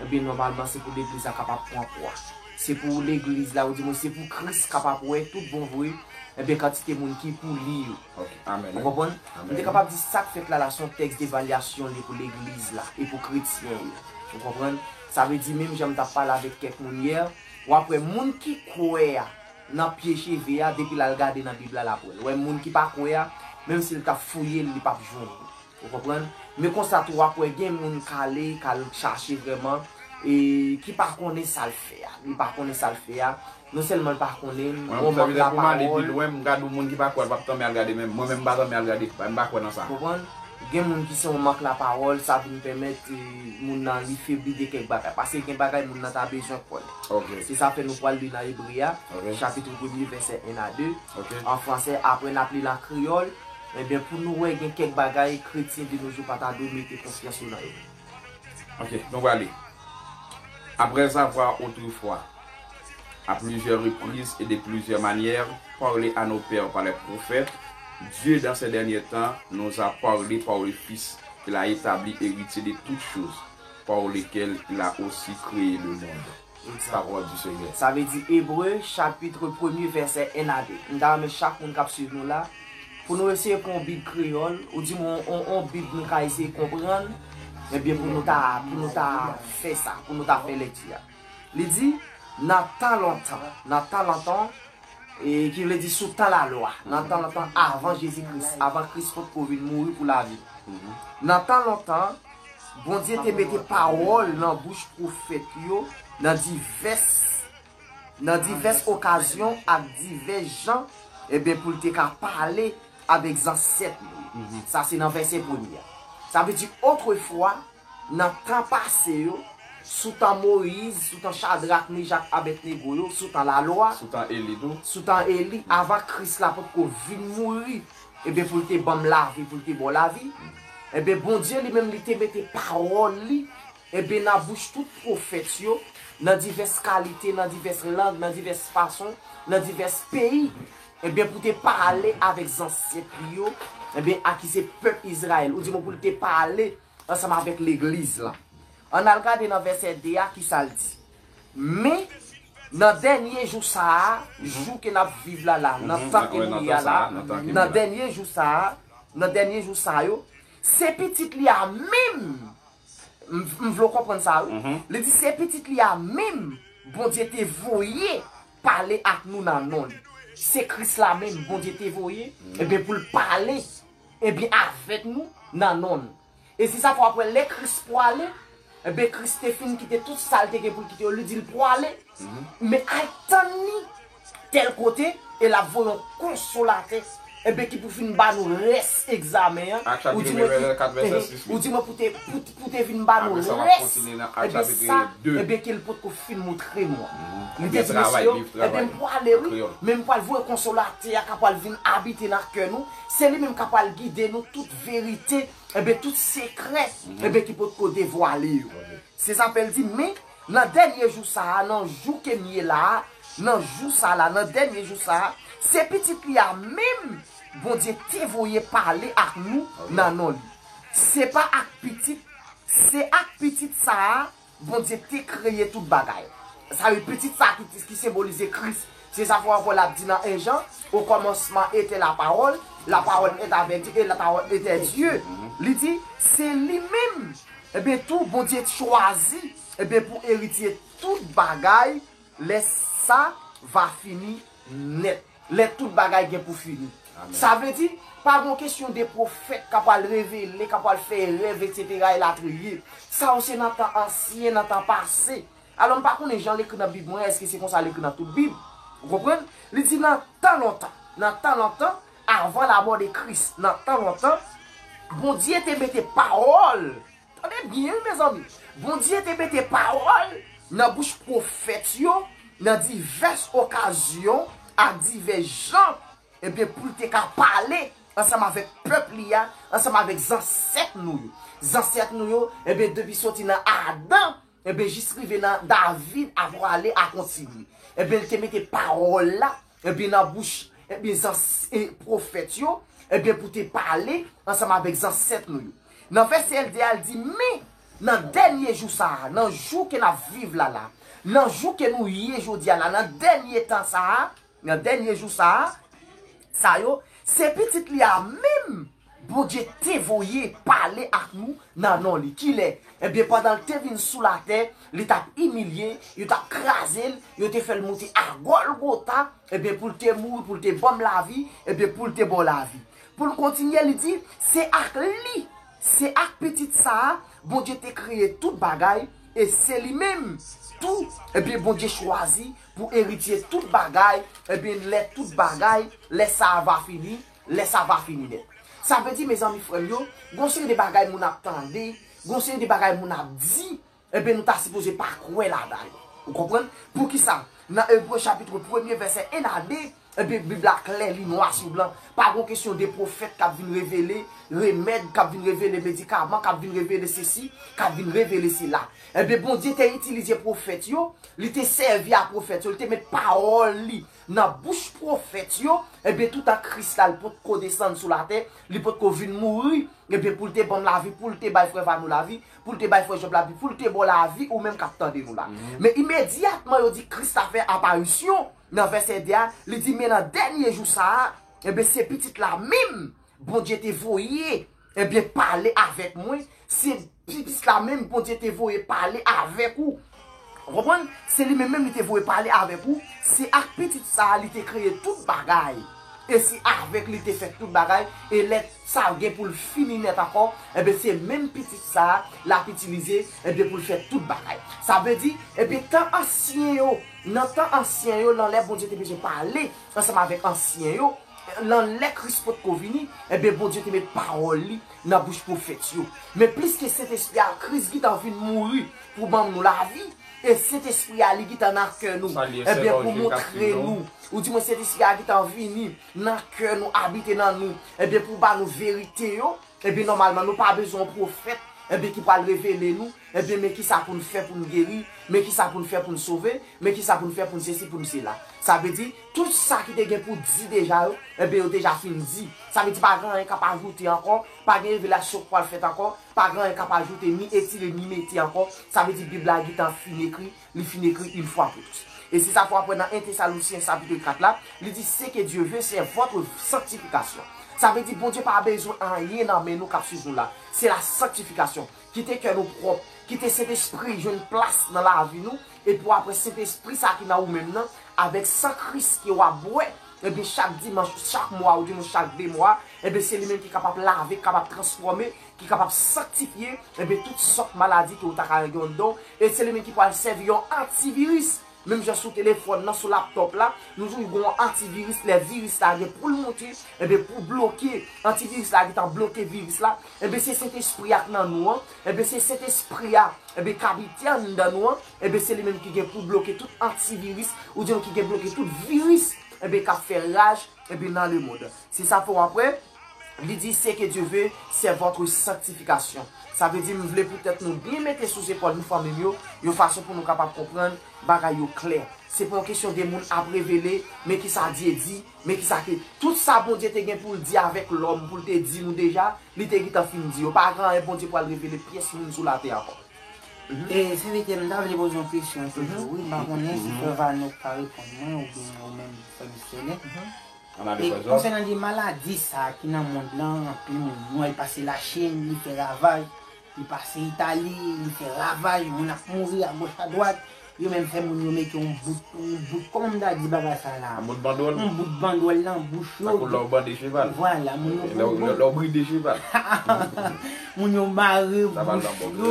ebyen nòmalman se pou legliz la kapab pran pwa. Se pou legliz la, ou di mwen se pou Kris kapab wè tout bon vre, ebyen kantite moun ki pou li yo. Ok. Amèn. Ou konprann? Amèn. M te kapab di sa k fèt la la se yon tèks devalyasyon li pou legliz la e pou kretyen yo. Ou konprann? Sa vle di menm jan m t ap pale avèk kèk moun yè, w ap wè moun ki kwè a nan pye cheve a, depi l al gade nan Bib la, l ap wè l. Wè moun ki pa kwè a, menm si l t ap fouye l, li p ap jwenn li. Ou konprann? Men konsa tou, w ap wè gen moun k ale, k al chache vrèman, e ki pa konnen sa l fè a. Li pa konnen sa l fè a. Non sèlman l pa konnen, Mwen, yon sa vle mank di pou m ale pi lapawòl. lwen, m gade yon moun ki pa kwè, l p ap tanmen al gade menm. Mwen menm, m pa tanmen al gade. M pa kwè nan sa. Konprann? Gen moun ki se yon mank lapawòl, sa vin pèmèt e, moun nan li febli de kèk bagay. Paske gen bagay moun nan ta bezwen kwè. Ok. Se sa fè nou pral li nan Ebre a, Ok. chapit premye, vèsè en a de, Ok. an franse, apre n ap li l an kreyòl, ebyen, pou nou wè gen kèk bagay kretyen de nos jours pa ta dwe mete konfyans yo nan yo. Ok, nou prale. Après avoir autrefois, à plusieurs reprises et de plusieurs manières, parlé à nos pères par les prophètes, Dieu, dans ces derniers temps, nous a parlé par le Fils, qu'il a établi héritier de toutes choses, par lequel il a aussi créé le monde. Parole du Seigneur. Sa vle di Ebre, chapit premye, vèsè en a de. M ta renmen chak moun k ap swiv nou la, pou nou eseye pran yon Bib kreyòl, ou di mwen yon, yon Bib nou ka eseye konprann, ebyen pou nou ta, pou nou ta fè sa, pou nou ta fè lèti a. Li di, nan tan lontan, nan tan lontan, e ki vle di sou tan lalwa, nan tan lontan avan Jezi Kris, avan Kris potko vin mouri pou lavi nou. Nan tan lontan, Bondye te mete pawòl nan bouch pwofèt yo nan divès, nan divès okazyon ak divès jan, ebyen, pou l te ka pale avèk zansèt nou yo. Sa se nan vèsè premye a. Sa vle di, otrefwa, nan tan pase yo, sou tan Moyiz, sou tan Chadrak, Mejak, Abèdnego yo, sou tan lalwa, Sou tan Eli tou. sou tan Eli, avan Kris la potko vin mouri ebyen, pou l te ban m lavi, pou l te ba w lavi, ebyen, Bondye li menm, li te mete pawòl li, ebyen, nan bouch tout pwofèt yo, nan divès kalite, nan divès lang, nan divès fason, nan divès peyi, ebyen, pou te pale avèk zansèt li yo, ebyen, a ki se pèp Izrayèl. Ou di mwen pou l te pale ansanm avèk legliz la. Ann al gade nan vèsè de a, ki sa l di. Men, nan dènye jou sa a, jou ke n ap viv la la, nan tan ke nou ye a la, nan dènye jou sa a, nan dènye jou sa yo, se pitit li a menm, m, m vle w konprann sa wi. Li di se pitit li a menm, Bondye te voye pale ak nou nan non li. Se Kris la menm, Bondye te voye, ebyen pou l pale, ebyen avèk nou nan non l. E se sa fè w ap wè lè Kris pwale, ebyen Kris te fin kite tout sa l te gen pou l kite yo, li di l pwale. Men al tann li tèl kote, e l ap voye yon konsolatè, ebyen ki pou fin ba nou rès egzamen an. Ou di mwen ki, ou di mwen pou te, pou, pou te vin ba nou rès, ebyen sa, ebyen ke l potko fin moutre nou an. Li te di mesye yo, ebyen m pwale wi, men m pwal voye konsolatè a k ap pwal vin abite nan kè nou, se li menm k ap pwal gide nou tout verite, ebyen tout sekrè, ebyen ki potko devwale yo. Se sa fè l di, men nan dènye jou sa a, nan jou ke m ye la a, nan jou sa la, nan dènye jou sa a, se pitit li a menm Bondye te voye pale ak nou nan non li. Se pa ak pitit, se ak pitit sa a Bondye te kreye tout bagay. Sa vle pitit sa ki, ki senbolize Kris. Se sa fè w ap wè l ap di nan en Jan, au commencement était la parole, la parole est avec Dieu, et la parole était Dieu. Li di, se li menm, ebyen tou, Bondye chwazi, ebyen pou eritye tout bagay, lè sa va fini nèt. Lè tout bagay gen pou fini. Sa vle di, pa gon kesyon de pwofèt k ap al revele, k ap al fè rèv, etsetera, elatriye. Sa yo se nan tan ansyen, nan tan pase. Alò, m pa konnen jan l ekri nan Bib mwen, èske se konsa l ekri nan tout Bib? Ou konprann? Li di nan tan lontan, nan tan lontan, avan lamò de Kris, nan tan lontan, Bondye te mete pawòl, tande byen wi mezanmi, Bondye te mete pawòl nan bouch pwofèt yo, nan divès okazyon, ak divès jan, ebyen pou l te ka pale ansanm avèk pèp li a, ansanm avèk zansèt nou yo. Zansèt nou yo, ebyen depi soti nan Adan, ebyen jis rive nan David, a prale, a kontinye. Ebyen li te mete pawòl la, ebyen nan bouch, ebyen zans, e, pwofèt yo, ebyen pou te pale ansanm avèk zansèt nou yo. Nan vèsè de a, l di, men nan dènye jou sa a, nan jou ke n ap viv la la, nan jou ke nou ye jodi a la, nan dènye tan sa a, nan dènye jou sa a, sa yo, se pitit li a menm Bondye te voye pale ak nou nan non li. Kilè? Ebyen, pandan l te vin sou latè, li t ap imilye, yo t ap kraze l, yo te fè l moute a Gòlgota, ebyen, pou l te mouri, pou l te ban m lavi, ebyen, pou l te ba w lavi. Pou l kontinye, li di, se ak li, se ak pitit sa a, Bondye te kreye tout bagay, e se li menm tou, ebyen, Bondye chwazi pou eritye tout bagay, ebyen, lè tout bagay, lè sa a va fini, lè sa va fini nèt. Sa vle di, mezanmi, frè m yo, gon seri de bagay moun ap tande, gon seri de bagay moun ap di, ebyen, nou ta sipoze pa kwè ladan yo. Ou konprann? Poukisa? Nan Ebre chapit premye, vèsè en a de, ebyen, Bib la klè, li nwa sou blan. Pa gon kesyon de pwofèt k ap vin revele remèd, k ap vin revele medikaman, k ap vin revele sesi, k ap vin revele sela. Ebyen, Bondye te itilize pwofèt yo, li te sèvi a pwofèt yo, li te met pawòl li nan bouch pwofèt yo, ebyen, toutan Kris la, li potko desann sou latè, li potko vin mouri, ebyen, pou l te ban m lavi, pou l te bay frè Vano lavi, pou l te bay frè Jòb lavi, pou l te ba w lavi, ou menm k ap tande nou la. Men imedyatman yo di Kris la fè aparisyon, nan vèsè de a, li di, men nan dènye jou sa a, ebyen, se pitit la menm, Bondye te voye, ebyen, pale avèk mwen, se pitit la menm Bondye te voye pale avèk ou. Ou konprann? Se li menm menm li te voye pale avèk ou, se ak pitit sa a li te kreye tout bagay. E se avèk li te fè tout bagay, e lè sa gen pou l fini nèt ankò, ebyen, se menm pitit sa a l ap itilize, ebyen, pou l fè tout bagay. Sa vle di, ebyen, tan ansyen yo, nan tan ansyen yo, nan lè Bondye te bezwen pale ansanm avèk ansyen yo, nan lè Kris potko vini, ebyen, Bondye te met pawòl li nan bouch pwofèt yo. Men pliske Sentespri a, Kris gentan vin mouri pou ban nou lavi, E Sentespri a, li gentan nan kè nou. Ebyen, pou montre nou, ou di mwen, Sentespri a gentan vini nan kè nou, abite nan nou. Ebyen, pou ba nou verite yo, ebyen, nòmalman, nou pa bezwen yon pwofèt, ebyen, ki pral revele nou, ebyen, men kisa pou n fè pou n geri, men kisa pou n fè pou n sove, men kisa pou n fè pou n sesi, pou n sela. Sa vle di, tout sa ki te gen pou di deja yo, ebyen, yo deja fin di. Sa vle di, pa gen anyen k ap ajoute ankò, pa gen revelasyon k pral fèt ankò, pa gen anyen k ap ajoute, ni etire, ni mete ankò. Sa vle di, Bib la gentan fin ekri, li fin ekri une fois pour toutes. E se sa pou apre nan en Tesalonsyen chapit kat la, li di, ce que Dieu veut, c'est votre sanctification. Sa vle di, Bondye pa bezwen anyen nan men nou k ap swiv nou la. Se la sanktifikasyon. Kite kè nou pwòp. Kite Sentespri jwenn plas nan lavi nou. E pou apre Sentespri sa ki nan ou menm nan, avèk san Kris ke w ap bwè, ebyen, chak dimanch, chak mwa, ou di nou chak de mwa, ebyen, se li menm ki kapab lave, kapab transfòme, ki kapab sanktifye, ebyen, tout sòt maladi ke ou ta ka gen anndan w. E se li menm ki pral sèvi yon antiviris. Menm jan sou telefòn nan, sou laptòp la, nou toujou gen yon antiviris, lè viris la gen pou l monte, ebyen, pou bloke, antiviris la gentan bloke viris la, ebyen, se Sentespri a k nan nou an, ebyen, se Sentespri a, ebyen, k abite anndan nou an, ebyen, se li menm ki gen pou bloke tout antiviris, ou di nou ki gen bloke tout viris, ebyen, k ap fè raj, ebyen, nan lemonn. Se sa fè w ap wè, li di, ce que Dieu veut, c'est votre sanctification. Sa vle di, m vle poutèt nou byen mete sou zepòl nou fanmi m yo, yon fason pou nou kapab konprann bagay yo klè. Se pa yon kesyon de moun ap revele, men kisa Dye di, men kisa ke, tout sa Bondye te gen pou l di avèk lòm, pou l te di nou deja, li te gentan fin di yo. Pa gen anyen Bondye pral revele pyès moun sou latè ankò. E, sèvitè, m ta vle poze yon kesyon toujou, wi. M pa konnen si frè Vano ka reponn mwen, oubyen ou menm, frè Misyonè. E konsènan de maladi sa a ki nan mond lan, anpil moun, nou wè l pase Lachin, li fè ravaj, li pase Itali, li fè ravaj, moun ap mouri agoch adwat, yo menm fè moun yo mete yon bout, yon bout, kòman m ta di bagay sa la? Yon bout bandwòl. Yon bout bandwòl nan bouch yo. Tankou lè w bande cheval. Vwala, moun yo lè w, lè w bride cheval. Moun yo mare bouch yo,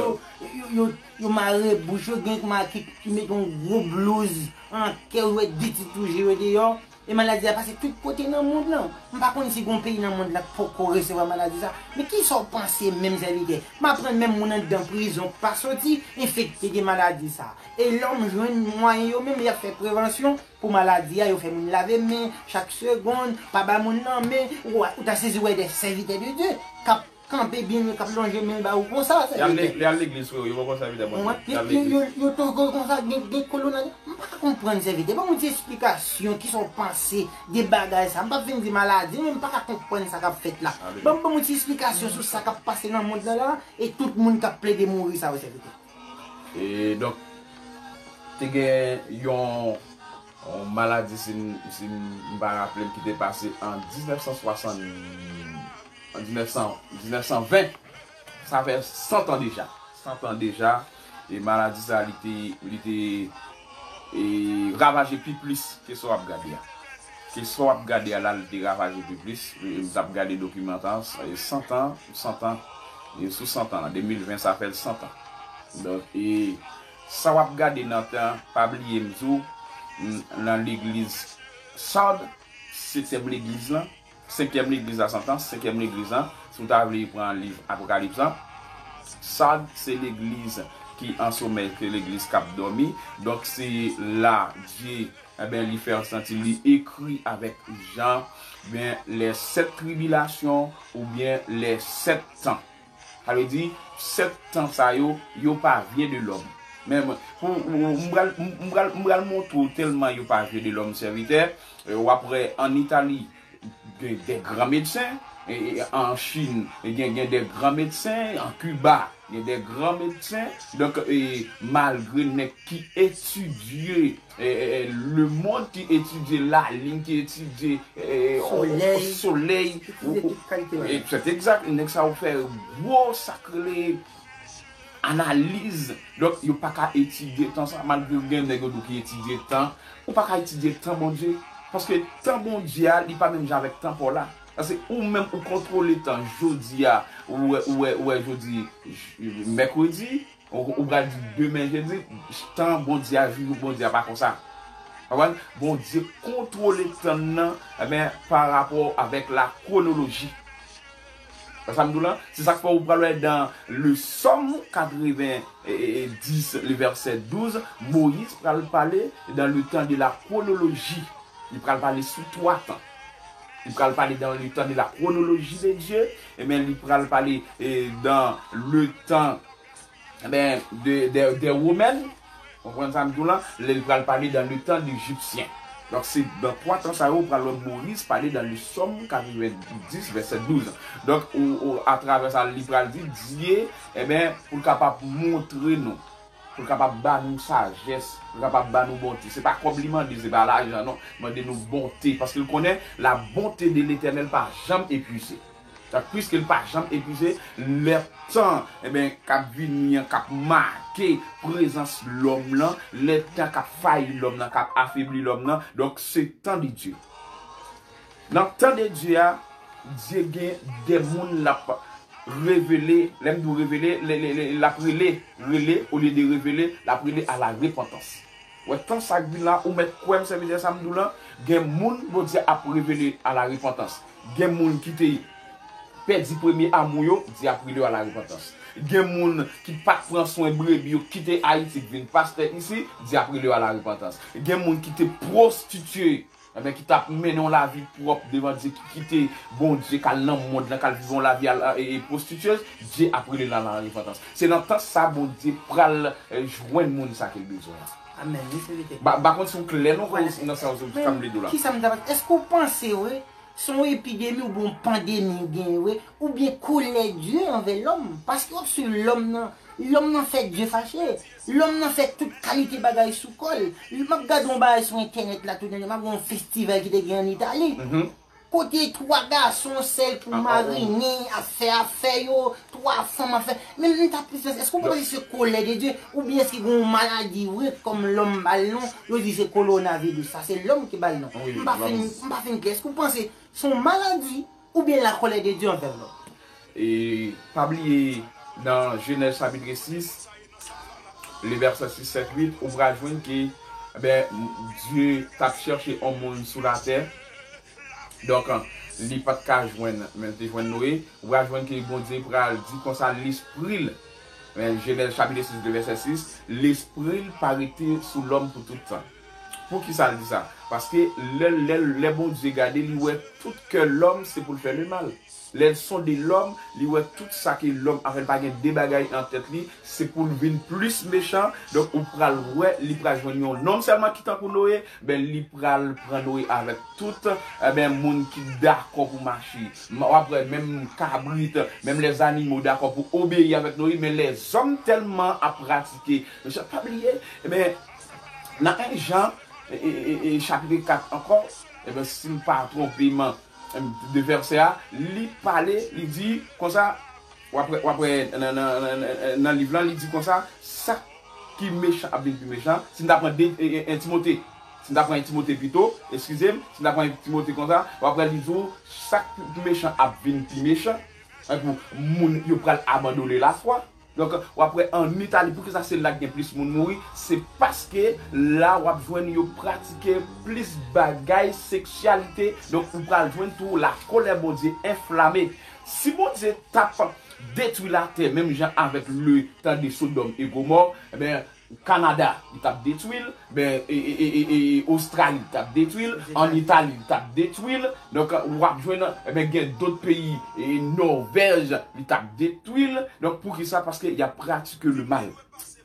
yo, yo, yo mare bouch yo, gen kòman ki, ki mete yon gwo blouz an kè, yo wè de ti tou je yo deyò. E maladi a pase tout kote nan mond lan. M pa konn si gon peyi nan mond lan k poko resevwa maladi sa. Men kisa w panse menm sèvitè? M aprann menm moun anndan prizon k pa soti enfekte de maladi sa. E lòm jwenn mwayen yo menm y ap fè prevansyon pou maladi a, yo fè moun lave men chak segonn, pa bay moun nan men, ou, ou ta sezi wè de sèvitè de Dye k ap kanpe byen lwen, k ap lonje men l ba ou konsa, sèvitè. Y al legliz, frè, yo poko sèvitè Bondye. Y al legliz. Yo, yo, yo toujou konsa, gen, gen kolonel. M pa ka konprann, sèvitè. Ban m yon ti esplikasyon, kisa w panse de bagay sa? M p ap vin di maladi, men m pa ka konprann sa k ap fèt la. Ban m, ban m yon ti esplikasyon sou sa k ap pase nan mond lan la, e tout moun k ap plede mouri sa yo, sèvitè. E donk, te gen yon yon maladi, si m, si m pa raple m, ki te pase an diznèf san swasann, an diznèf san, diznèf san ven. Sa fè san tan deja. San tan deja. E maladi sa, li te, li te, e, ravaje pi plis ke sa w ap gade a. Ke sa w ap gade a la, li te ravaje pi plis. E, m t ap gade dokiman sa, e, san tan, san tan, e, sou san tan la, de mil ven, sa fè l san tan. Donk, e, sa w ap gade nan tan, pa bliye m di w, m, nan legliz Sard, setyèm legliz lan, senkyèm legliz la, santan, senkyèm legliz lan, si w ta vle pran liv Apokalips lan, Sard se legliz ki an somèy, se legliz k ap dòmi. Donk, se la Dye, enben, li fè w santi, li ekri avèk Jan, ben, les sept tribulations oubyen les sept temps. Sa vle di, sèt tan sa yo, yo pa vyen de lòm. Men, pou, m pral, m pral, m pral montre w tèlman yo pa vyen de lòm, sèvitè. E, w ap wè, ann Itali, gen de gran medsen, e, e, an Chin, gen, gen de gran medsen, an Kiba, gen de gran medsen. Donk, e, malgre nèg ki etidye e, e, e, lemonn ki etidye lalin, ki etidye, e, e, solèy, solèy, ki etidye tout kalite bagay. E, se egzak, nèg sa yo fè gwo sa k rele analiz. Donk, yo pa ka etidye tan sa, malgre gen nèg yo di w ki etidye tan, ou pa ka etidye tan Bondye. Paske tan Bondye a, li pa menm jan avèk tan pa w la. Paske ou menm, ou kontwole tan jodi a, ou wè, ou wè, ou wè jodi, j-, mèkredi, Ou, ou pral di demen jedi, tan Bondye a, jou Bondye a pa konsa. Konprann? Bondye kontwole tan nan, enben, pa rapò avèk la kwonoloji. Sa m di w la, se sa k fè ou pral wè dan le Sòm katreven dis, le vèsè douz, Moyiz pral pale dan le tan de la kwonoloji. Li pral pale sou twa tan. Li pral pale dan le tan de la kwonoloji de Dye, ebyen, li pral pale, e, dan le tan, ebyen, de, de, de Womèn. Konprann sa m di w la? Lè li pral pale dan le tan de Ejipsyen. Donk, se dan twa tan sa yo, ou pral wè Moyiz pale dan le Sòm katreven dis, vèsè douz. Donk, ou, ou, atravè sa, li pral di, Dye, ebyen, pou l kapab montre nou, pou l kapab ba nou sajès, pou l kapab ba nou bonte. Se pa kòb li mande, se pa lajan, non. Mande nou bonte, paske l konnen la bonté de l'Éternel pa janm epuize. Donk, piske l pa janm epuize, lè tan, ebyen, k ap vini an, k ap make prezans lòm lan, lè tan k ap fayi lòm lan, k ap afebli lòm lan, donk, se tan de Dye. Nan tan de Dye a, Dye gen de moun l ap revele, lè m di w revele, le, le, le, l ap rele, rele, olye de revele, l ap rele a la repantans. Wè, tan sa k vin la, ou mèt kwè m, sèvitè, sa m di w lan, gen moun Bondye ap revele a la repantans. Gen moun ki te pèdi premye amou yo, Dye ap rele yo a la repantans. Gen moun ki pa t pran swen brebi yo, kite Ayiti, k vin pastè isi, Dye ap rele yo a la repantans. Gen moun ki te pwostitye, ebyen, ki t ap mennen yon lavi pwòp devan Dye, ki kite Bondye, k al nan mond lan, k al viv yon lavi al, e, e, pwostityez, Dye ap rele l a la repantans. Se nan tan sa Bondye pral, e, jwenn moun sa ke l bezwen an. Amèn, wi, se verite. Ba, ba konn si w klè non, nan sa sa m vle di w la. Kisa m ta, èske w panse, wi, se yon epidemi oubyen yon pandemi w genyen, wi, oubyen kolè Dye anvè lòm? Paske w ap swiv lòm nan, lòm nan fè Dye fache. Lòm nan fè tout kalite bagay sou kò l. M ap gade yon bagay sou entènèt la, tout, m ap gade yon festival ki te gen ann Itali. Kote twa gason sèl pou marinen ap fè afè yo, twa fanm ap fè. Men m ta plis panse, èske w pa panse se kolè de Dye? Oubyen èske gen yon maladi vre, kòm lòm ba l non, yo di se kowonaviris, sa se lòm ki ba l non. M pa fin, m pa fin klè. Èske w panse se yon maladi oubyen la colère de Dieu envers l'homme? E pa bliye, nan Jenèz chapit sis, le vèsè sis, sèt, uit, ou pral jwenn ke, ben, Dye t ap chèche yon moun sou latè. Donk, li pa t ka jwenn, men l te jwenn Noye. Ou pral jwenn ke Bondye pral di konsa lespri l. Men Jenèz chapit sis, vèsè sis, lespri l pa rete sou lòm pou tout tan. Poukisa l di sa? Paske lè, lè, lè Bondye gade, li wè tout kè lòm se pou l fè lemal. Lè l sonde lòm, li wè tout sa ke lòm ap fè, l pa gen de bagay an tèt li, se pou l vin plis mechan. Donk, ou pral wè, li pral jwenn yon nonm sèlman ki tankou Noye, ben, li pral pran Noye avèk tout, e ben, moun ki dakò pou mache. M, w ap wè menm kabrit, menm lèzanimo dakò pou obeyi avèk Noye, men lèzòm tèlman ap pratike. Mezanmi, pa bliye, e ben, nan en Jan, e, e, e, e, chapit kat ankò, e ben, si m pa twonpe m, de vèsè a, li pale, li di konsa, w ap wè, w ap wè nan, nan, nan, nan, nan liv lan, li di konsa, sa ki mechan ap vin pi mechan. Si n ta pran de, e, e, en Timote, si n ta pran en Timote pito, eskize m, si n ta pran en Timote konsa, w ap wè li di w, sa k pi mechan ap vin pi mechan, tankou moun yo pral abandone lafwa. Donk, w ap wè ann Itali, poukisa se la k gen plis moun mouri? Se paske la w ap jwenn yo pratike plis bagay seksyalite. Donk, ou pral jwenn tou lakolè Bondye enflame. Si Bondye t ap detwi latè, menm jan avèk le tan de Sodòm e Gomò, e ben, Kanada, li t ap detwi l, ben, e, e, e, e, e, Ostrali, li t ap detwi l, ann Itali, li t ap detwi l. Donk, w ap jwenn, e ben, gen dòt peyi, e, Nòvèj, li t ap detwi l. Donk, poukisa? Paske y ap pratike lemal.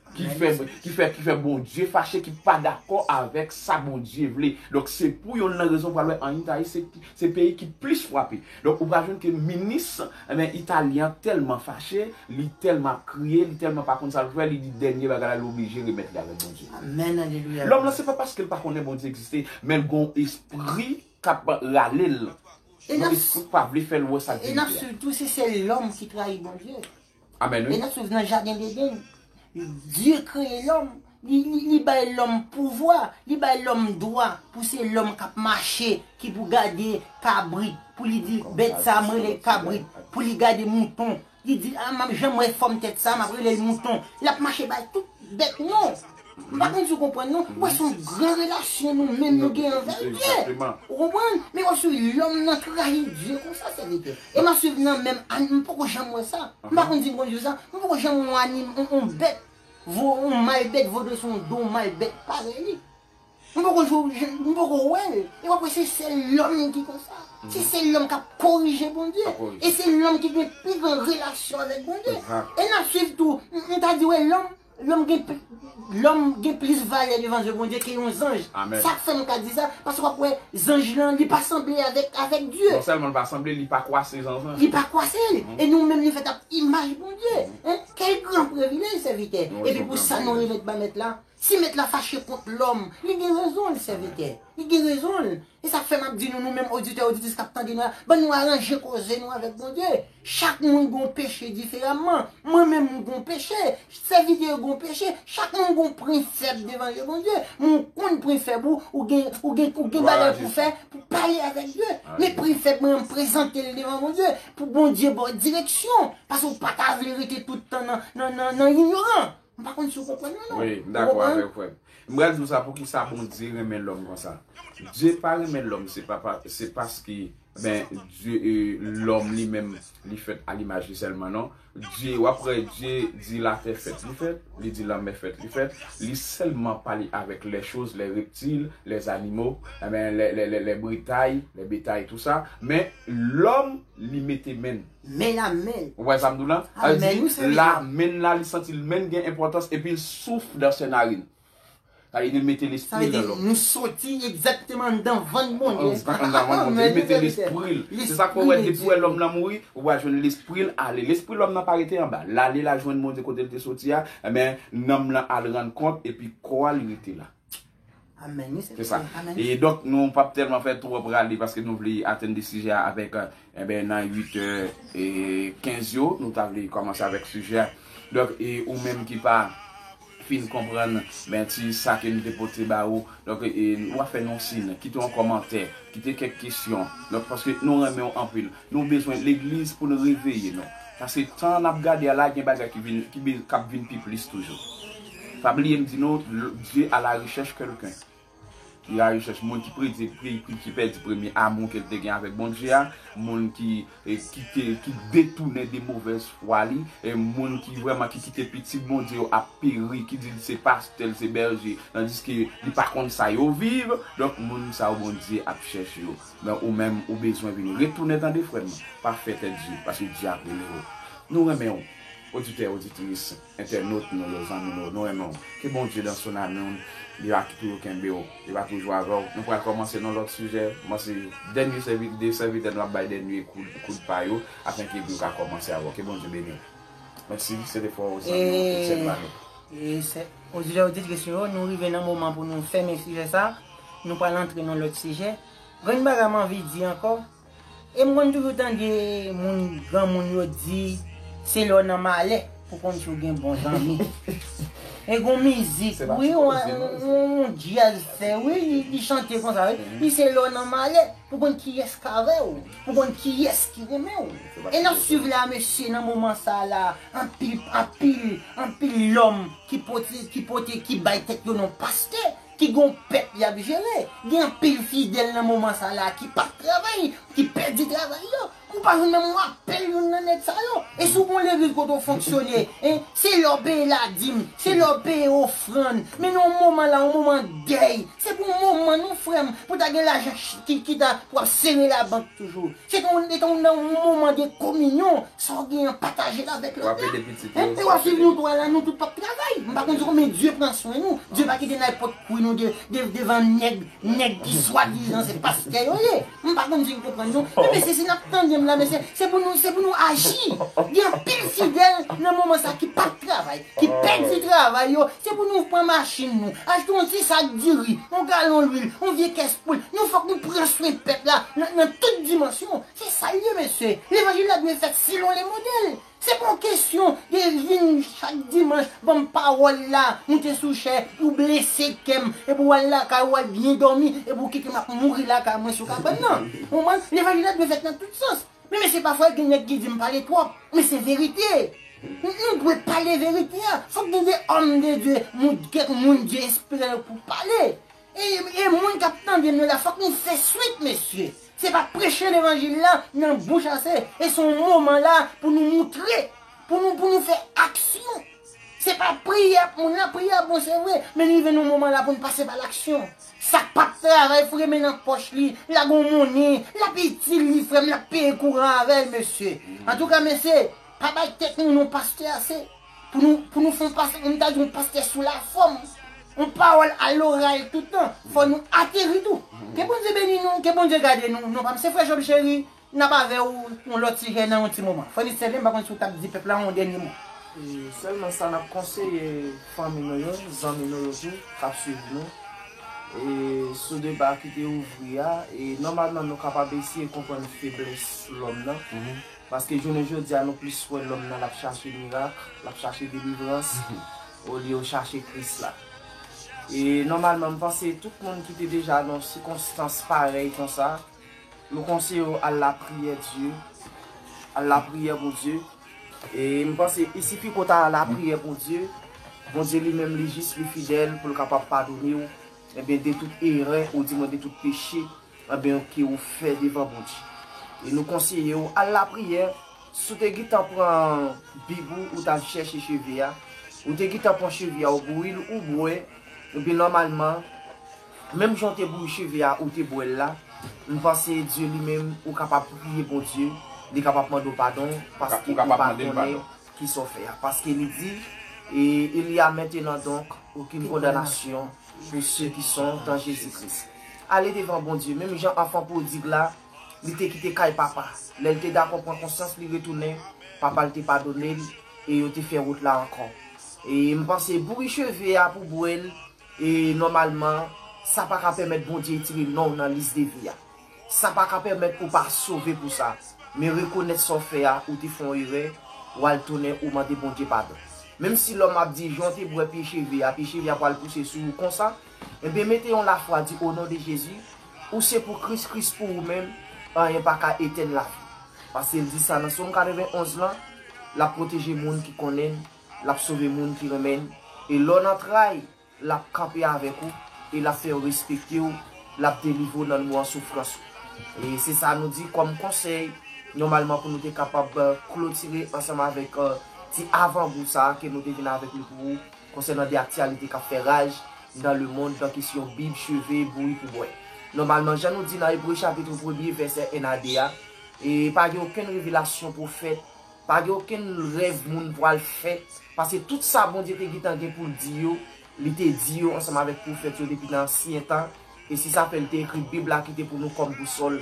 Ki fè, ki fè, ki fè Bondye fache, ki pa dakò avèk sa Bondye vle. Donk, se pou yonn nan rezon pral wè ann Itali, se, se peyi ki plis frape. Donk, ou pral jwenn ke minis, e ben, italyen an tèlman fache, li tèlman ap kriye, li tèlman pa konn sa l fè, li di dènye bagay la, li oblije remèt li avèk Bondye. Amèn, alelouya. Lòm lan, se pa paske l pa konnen Bondye egziste, men l gon espri k ap rale l. E gon espri k pa vle fè l wè sa k verite a. E n ap swiv tou, se sèl lòm ki trayi Bondye. Amèn, wi. E n ap swiv nan jaden Deden. Dye kreye lòm. Li, li, li bay lòm pouvwa, li bay lòm dwa pou se lòm k ap mache, ki pou gade kabrit, pou li di, bèt sa a, m rele l kabrit, pou li gade mouton. Li di, a, m ap janm wè fòm tèt sa a, m ap rele l mouton. L ap mache bay tout bèt non. M pa konn si w konprann non. Ou wè se yon gran relasyon nou menm nou gen avèk Dye. Ou konprann? Men w ap swiv lòm nan trayi Dye konsa, sèvitè. E m ap swiv nan menm, m poko janm wè sa. M pa konn si m konn di w sa. M poko janm wè yon anim, yon, yon bèt, vo, yon malbèt, vodre sou yon do yon malbèt parèy li. M poko jwe, m poko wè l. E w ap wè se sèl lòm ki konsa. Se sèl lòm k ap korije Bondye. E se lòm ki gen pi gran relasyon avèk Bondye. E n ap swiv tou, m, m ta di wè lòm, lòm gen pli, lòm gen plis valè devan zye Bondye ke yon zanj. Sa k fè m ka di sa, paske w ap wè zanj lan, li pa sanble avèk, avèk Dye. Non sèlman li pa sanble, li pa kwase zanj lan. Li pa kwase l. E nou menm nou fèt ap imaj Bondye. Kèl gran privilèj, sèvitè. Epi pou sa nou remèt ba Mèt la. Si Mèt la fache kont lòm, li gen rezon l, sèvitè. Li gen rezon l. E sa k fè m ap di nou, nou menm oditè, oditris k ap tande nou la, ban nou aranje koze nou avèk Bondye. Chak moun gon peche diferaman. Mwen menm m gon peche. Sèvitè yo gon peche. Chak moun gon pwen fèb devan je Bondye. Mwen konn pwen fèb ou, ou gen, ou gen, ou gen bagay pou fè, pou pale avèk Dye. Men pwen fèb mwen, m prezante l devan Bondye. Pou Bondye ba w direksyon. Paske w pa ta vle rete tout tan nan, nan, nan, nan inyoran. M pa konn si w konprann mwen non. Wi, m dakò avè w, frè m. M pral di w sa, poukisa Bondye renmen lòm konsa. Dye pa renmen lòm, se pa, pa, se paske, ben, Dye, e, lòm li menm, li fèt a limaj li sèlman, non. Dye, w ap wè Dye di latè fèt, li fèt, li di lanmè fèt, li fèt, li sèlman pale avèk les choses, les reptiles, les animaux, e ben, les, les, les, les bétails, les bétails, tout ça. Men, lòm, li mete men l. Men la men l. Ou wè sa m di w la? Sa vle di, la men l la, li santi l men l gen enpòtans, epi l souf dan sènarin. Sa vle di, l mete lespri l nan lòm. Sa vle di, nou soti egzakteman anndan vant Bondye. Anndan vant Bondye, li mete lespri l. Se sa k fè w wè, depi w wè lòm nan mouri, ou va jwenn lespri l ale. Lespri lòm nan pa rete anba. L ale, l al jwenn Bondye kote l te soti a, ebyen, nanm lan al rann kont, epi kò a, li rete la. Amèn, wi, se sa. E donk, nou p ap tèlman fè twòp rale paske nou vle atenn de sijè a avèk, e, enben, nan uit è e kenz yo, nou ta vle kòmanse avèk sijè a. Donk, e, ou menm ki pa fin konprann, ben, ti sa ke nou te pote ba ou, donk, e, w ap fè nou siy, kite yon kòmantè, kite kèk kesyon. Donk, paske nou renmen w anpil. Nou bezwen legliz pou n reveye nou. Paske tan n ap gade a la, gen bagay ki vin, ki be-, k ap vin pi plis toujou. Pa bliye m di nou, Dieu à la recherche quelqu'un. Li a rechèch moun ki predi, ki, ki, ki pèdi premye amou ke l te gen avèk Bondye a, moun ki, e, ki te, ki detounen de movèz fwa li, e moun ki vrèman ki kite pitit Bondye yo ap peri, ki di l se pastè, l se bèje, tandiske li pa konn sa yo viv. Donk, moun sa yo Bondye ap chèche yo. Men ou menm, ou bezwen vin retounen, tande, frè m. Pa fè tèt di, paske Dye ap rele w. Nou renmen w, oditè, oditris, entènot nou yo, zanmi nou yo, nou renmen w. Ke Bondye dans son amour, li va toujou kenbe w, li va toujou avè w. Nou pral kòmanse nan lòt sijè. Mwen se dènye sèvi-, de sèvitè nou ap bay dènye kout, kout pa yo, afenke nou ka kòmanse avè w. Ke Bondye beni w. Mèsi, se te fò, zanmi nou, Etienne Mano. E se, oditè, oditris yo, nou rive nan moman pou nou fèmen sijè sa. Nou pral antre nan lòt sijè. Grenn bagay m anvi di ankò, e m konn toujou tande moun, granmoun yo di, se lè w nan malè pou konn si w gen bon zanmi. E gon mizik, wi, yon, yon, yon djaz fè, wi, li, li chante konsa, wi. Li se lè w nan malè pou konn kiyès k avè w, pou konn kiyès ki renmen w. E n ap swiv la, mesye, nan moman sa la, anpil, anpil, anpil lòm ki pote, ki pote, ki bay tèt yo non pastè, ki gon pèp y ap jere. Gen anpil fidèl nan moman sa la ki p ap travay, ki pèdi travay yo. Ou pa jwenn menm yon apèl youn nan nèg sa yo. E si w gon legliz kote w fonksyone, en, se lè w peye ladim, se lè w peye ofrann. Men nan yon moman la, yon moman dèy. Se pou yon moman non, frè m, pou ta gen lajan ch-, ki, ki ta, pou ap sere labank toujou. Se te yon, se te yon, nan yon moman de kominyon, sa w genyen pataje l avèk lòt la. E w ap swiv nou twa la, nou tout p ap travay. M pa konn si konbyen Dye pran swen nou. Dye pa kite n al pot kwi nou de, de, devan nèg, nèg ki swadizan se pastè yo ye. M pa konn si n konprann nou. Men mesye, si n ap tande m la, mesye, se pou nou, se pou nou aji. Gen anpil fidèl nan moman sa ki p ap travay, ki pèdi travay yo. Se pou nou pran machin nou, achte yon ti sak diri, yon galon lwil, yon vye kès poul. Nou fòk nou pran swen pèp la nan, nan tout dimansyon. Se sa l ye, mesye. Levanjil la dwe fèt selon le modèl. Se pa yon kesyon de vin chak dimanch, ban m pawòl la, moute sou chè, ou blese kè m, epi w al lakay ou, w al byen dòmi, epi w kite m ap mouri lakay mwen sou kabann nan. Ou konprann? Levanjil la dwe fèt nan tout sans. Men mesye, pafwa gen nèg ki di m pale twòp, men se verite. Nou, nou dwe pale verite a. Fòk gen de òm de Dye, moun, kèk moun Dye enspire pou pale. E, e moun k ap tande nou la, fòk nou fè swit, mesye. Se pa preche levanjil la nan bouch ase, e se yon moman la pou nou moutre, pou nou, pou nou fè aksyon. Se pa priyè pou moun nan, priyè bon, se vre, men li rive nan moman la pou nou pase pa laksyon. Sa k p ap travay, foure men nan pòch li, lage yon monnen, l ap itil li, frè m, l ap peye kouran avè l, mesye. Antouka, mesye, pa bay tèt nou non pastè ase. Pou nou, pou nou fè yon pastè, m ta di yon pastè sou lafòm. Yon pawòl aloral tout tan. Fò nou ateri tou. Ke Bondye beni nou, ke Bondye gade nou. Non, pa m, se frè Job Cheri. N ap avè w yon lòt sijè nan yon ti moman. Frè Michel, m pa konn si w t ap di pèp la yon dènye mo. E sèlman sa n ap konseye fanmi nou yo, zanmi nou yo tou, k ap swiv nou. E sou deba ki te ouvri a, e nòmalman nou kapab eseye konprann feblès lòm nan. Paske jounen jodi a, nou plis wè lòm nan l ap chache mirak, l ap chache delivrans, olye w chache Kris la. E nòmalman, m panse tout moun ki te deja nan sikonstans parèy konsa, nou konseye yo al lapriyè Dye, al lapriyè Bondye. E m panse, i sifi ke w ta al lapriyè Bondye, Bondye li menm, li jis, li fidèl pou l kapab padone w, ebyen, de tout erè, oudimwen de tout peche, ebyen, ke w fè devan Bondye. E nou konseye w al lapriyè, si w te gentan pran Bib ou, ou t al chèche cheve a, ou te gentan pran cheve a, ou bouyi l, ou bwè, ebyen, nòmalman, menm jan w te bouyi cheve a, ou te bwè l la, m panse Dye li menm, ou kapab priye Bondye, li kapab mande w padon, paske ou pa konnen ki sa w fè a. Paske li di, e, il y a maintenant donc aucune condamnation pour ceux qui sont dans Jésus-Christ. Ale devan Bondye, menm jan anfan pwodig la, li te kite kay papa. Lè l te dakò pran konsyans, li retounen, papa l te padone l, e yo te fè wout la ankò. E m panse bouyi cheve a pou bwè l, e nòmalman, sa pa ka pèmèt Bondye retire non w nan lis de vi a. Sa pa ka pèmèt ou pa sove pou sa. Men rekonèt sa w fè a, ou te fè yon erè, w al tounen, ou mande Bondye padon. Menm si lòm ap di, jan w te bwè pye cheve a, pye cheve a pral pouse sou ou konsa, ebyen mete yon lafwa, di, o non de Jezi, ou se pou Kris, Kris pou ou menm, anyen pa ka etèn lavi. Paske l di sa nan Sòm katrevenn onz lan, l ap pwoteje moun ki konnen l, l ap sove moun ki renmen l, e lè w nan tray, l ap kanpe avèk ou, e l ap fè yo respekte w, l ap delivre w nan moman soufrans ou. E se sa nou di kòm konsèy, nòmalman pou nou te kapab, eh, klotire ansanm avèk, eh, ti avangou sa a ke nou te vin avèk li pou ou, konsènan de aktyalite k ap fè raj nan lemonn, nan kesyon Bib, cheve, bouyi pou bwè. Nòmalman, jan nou di nan Ebre chapit premye, vèsè en a de a, e pa gen okenn revelasyon pwofèt, pa gen okenn rèv moun pral fè, paske tout sa Bondye te gentan gen pou l di yo, li te di yo ansanm avèk pwofèt yo depi nan ansyen tan, e se sa fè l te ekri Bib la ki te pou nou kòm bousòl.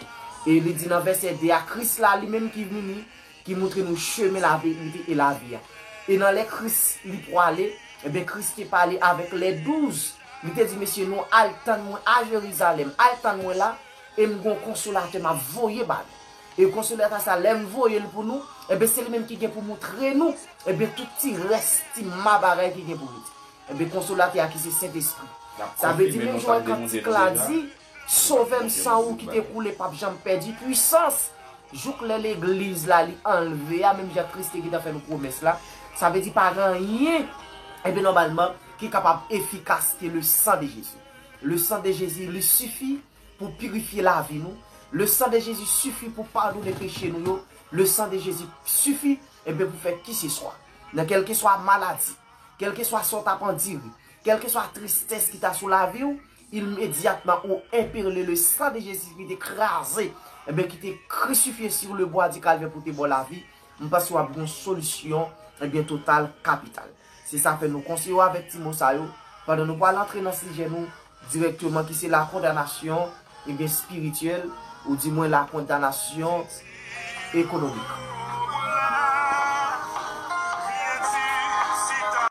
E li di nan vèsè de a, Kris la li menm ki vini, ki moutre nou chemen, laverite e lavi a. E nan lè Kris li pwale, ebyen Kris te pale avèk lè douz, li te di, mesye, nou al tann mwen a Jerizalèm, al tann mwen la, e m gen yon konsolatè m ap voye ba nou. E konsolatè sa, lè m voye l pou nou, ebyen se li menm ki gen pou moutre nou, ebyen tout ti rès, ti ma bagay ki gen pou rete. Ebyen konsolatè a ki se Sentespri. Sa vle di, menm jan kantik la di, sovè m, san ou ki te koule p ap janm pèdi pwisans. Jouk lè legliz la li anlve a, menm jan Kris te gentan fè nou pwomès la, sa vle di pa gen anyen, ebyen nòmalman, ki kapab efikas ke le sang de Jésus. Le sang de Jésus li sifi pou pirifye lavi nou. Le sang de Jésus sifi pou padone peche nou yo. Le sang de Jésus sifi, ebyen, pou fè kiseswa. Nan kèlkeswa maladi, kèlkeswa sa w t ap andire, kèlkeswa tristès ki ta sou lavi w, imedyatman ou enpele le sang de Jésus ki te kraze, ebyen, ki te krisifye sur le bois du Calvaire pou te ba w lavi, m panse w ap gen yon solisyon, ebyen, total, kapital. Se sa fè nou konseye w avèk ti mo sa yo, pandan nou pral antre nan sijè nou dirèkteman, ki se la kondanasyon, ebyen, espirityèl, ou di mwen la kondanasyon ekonomik.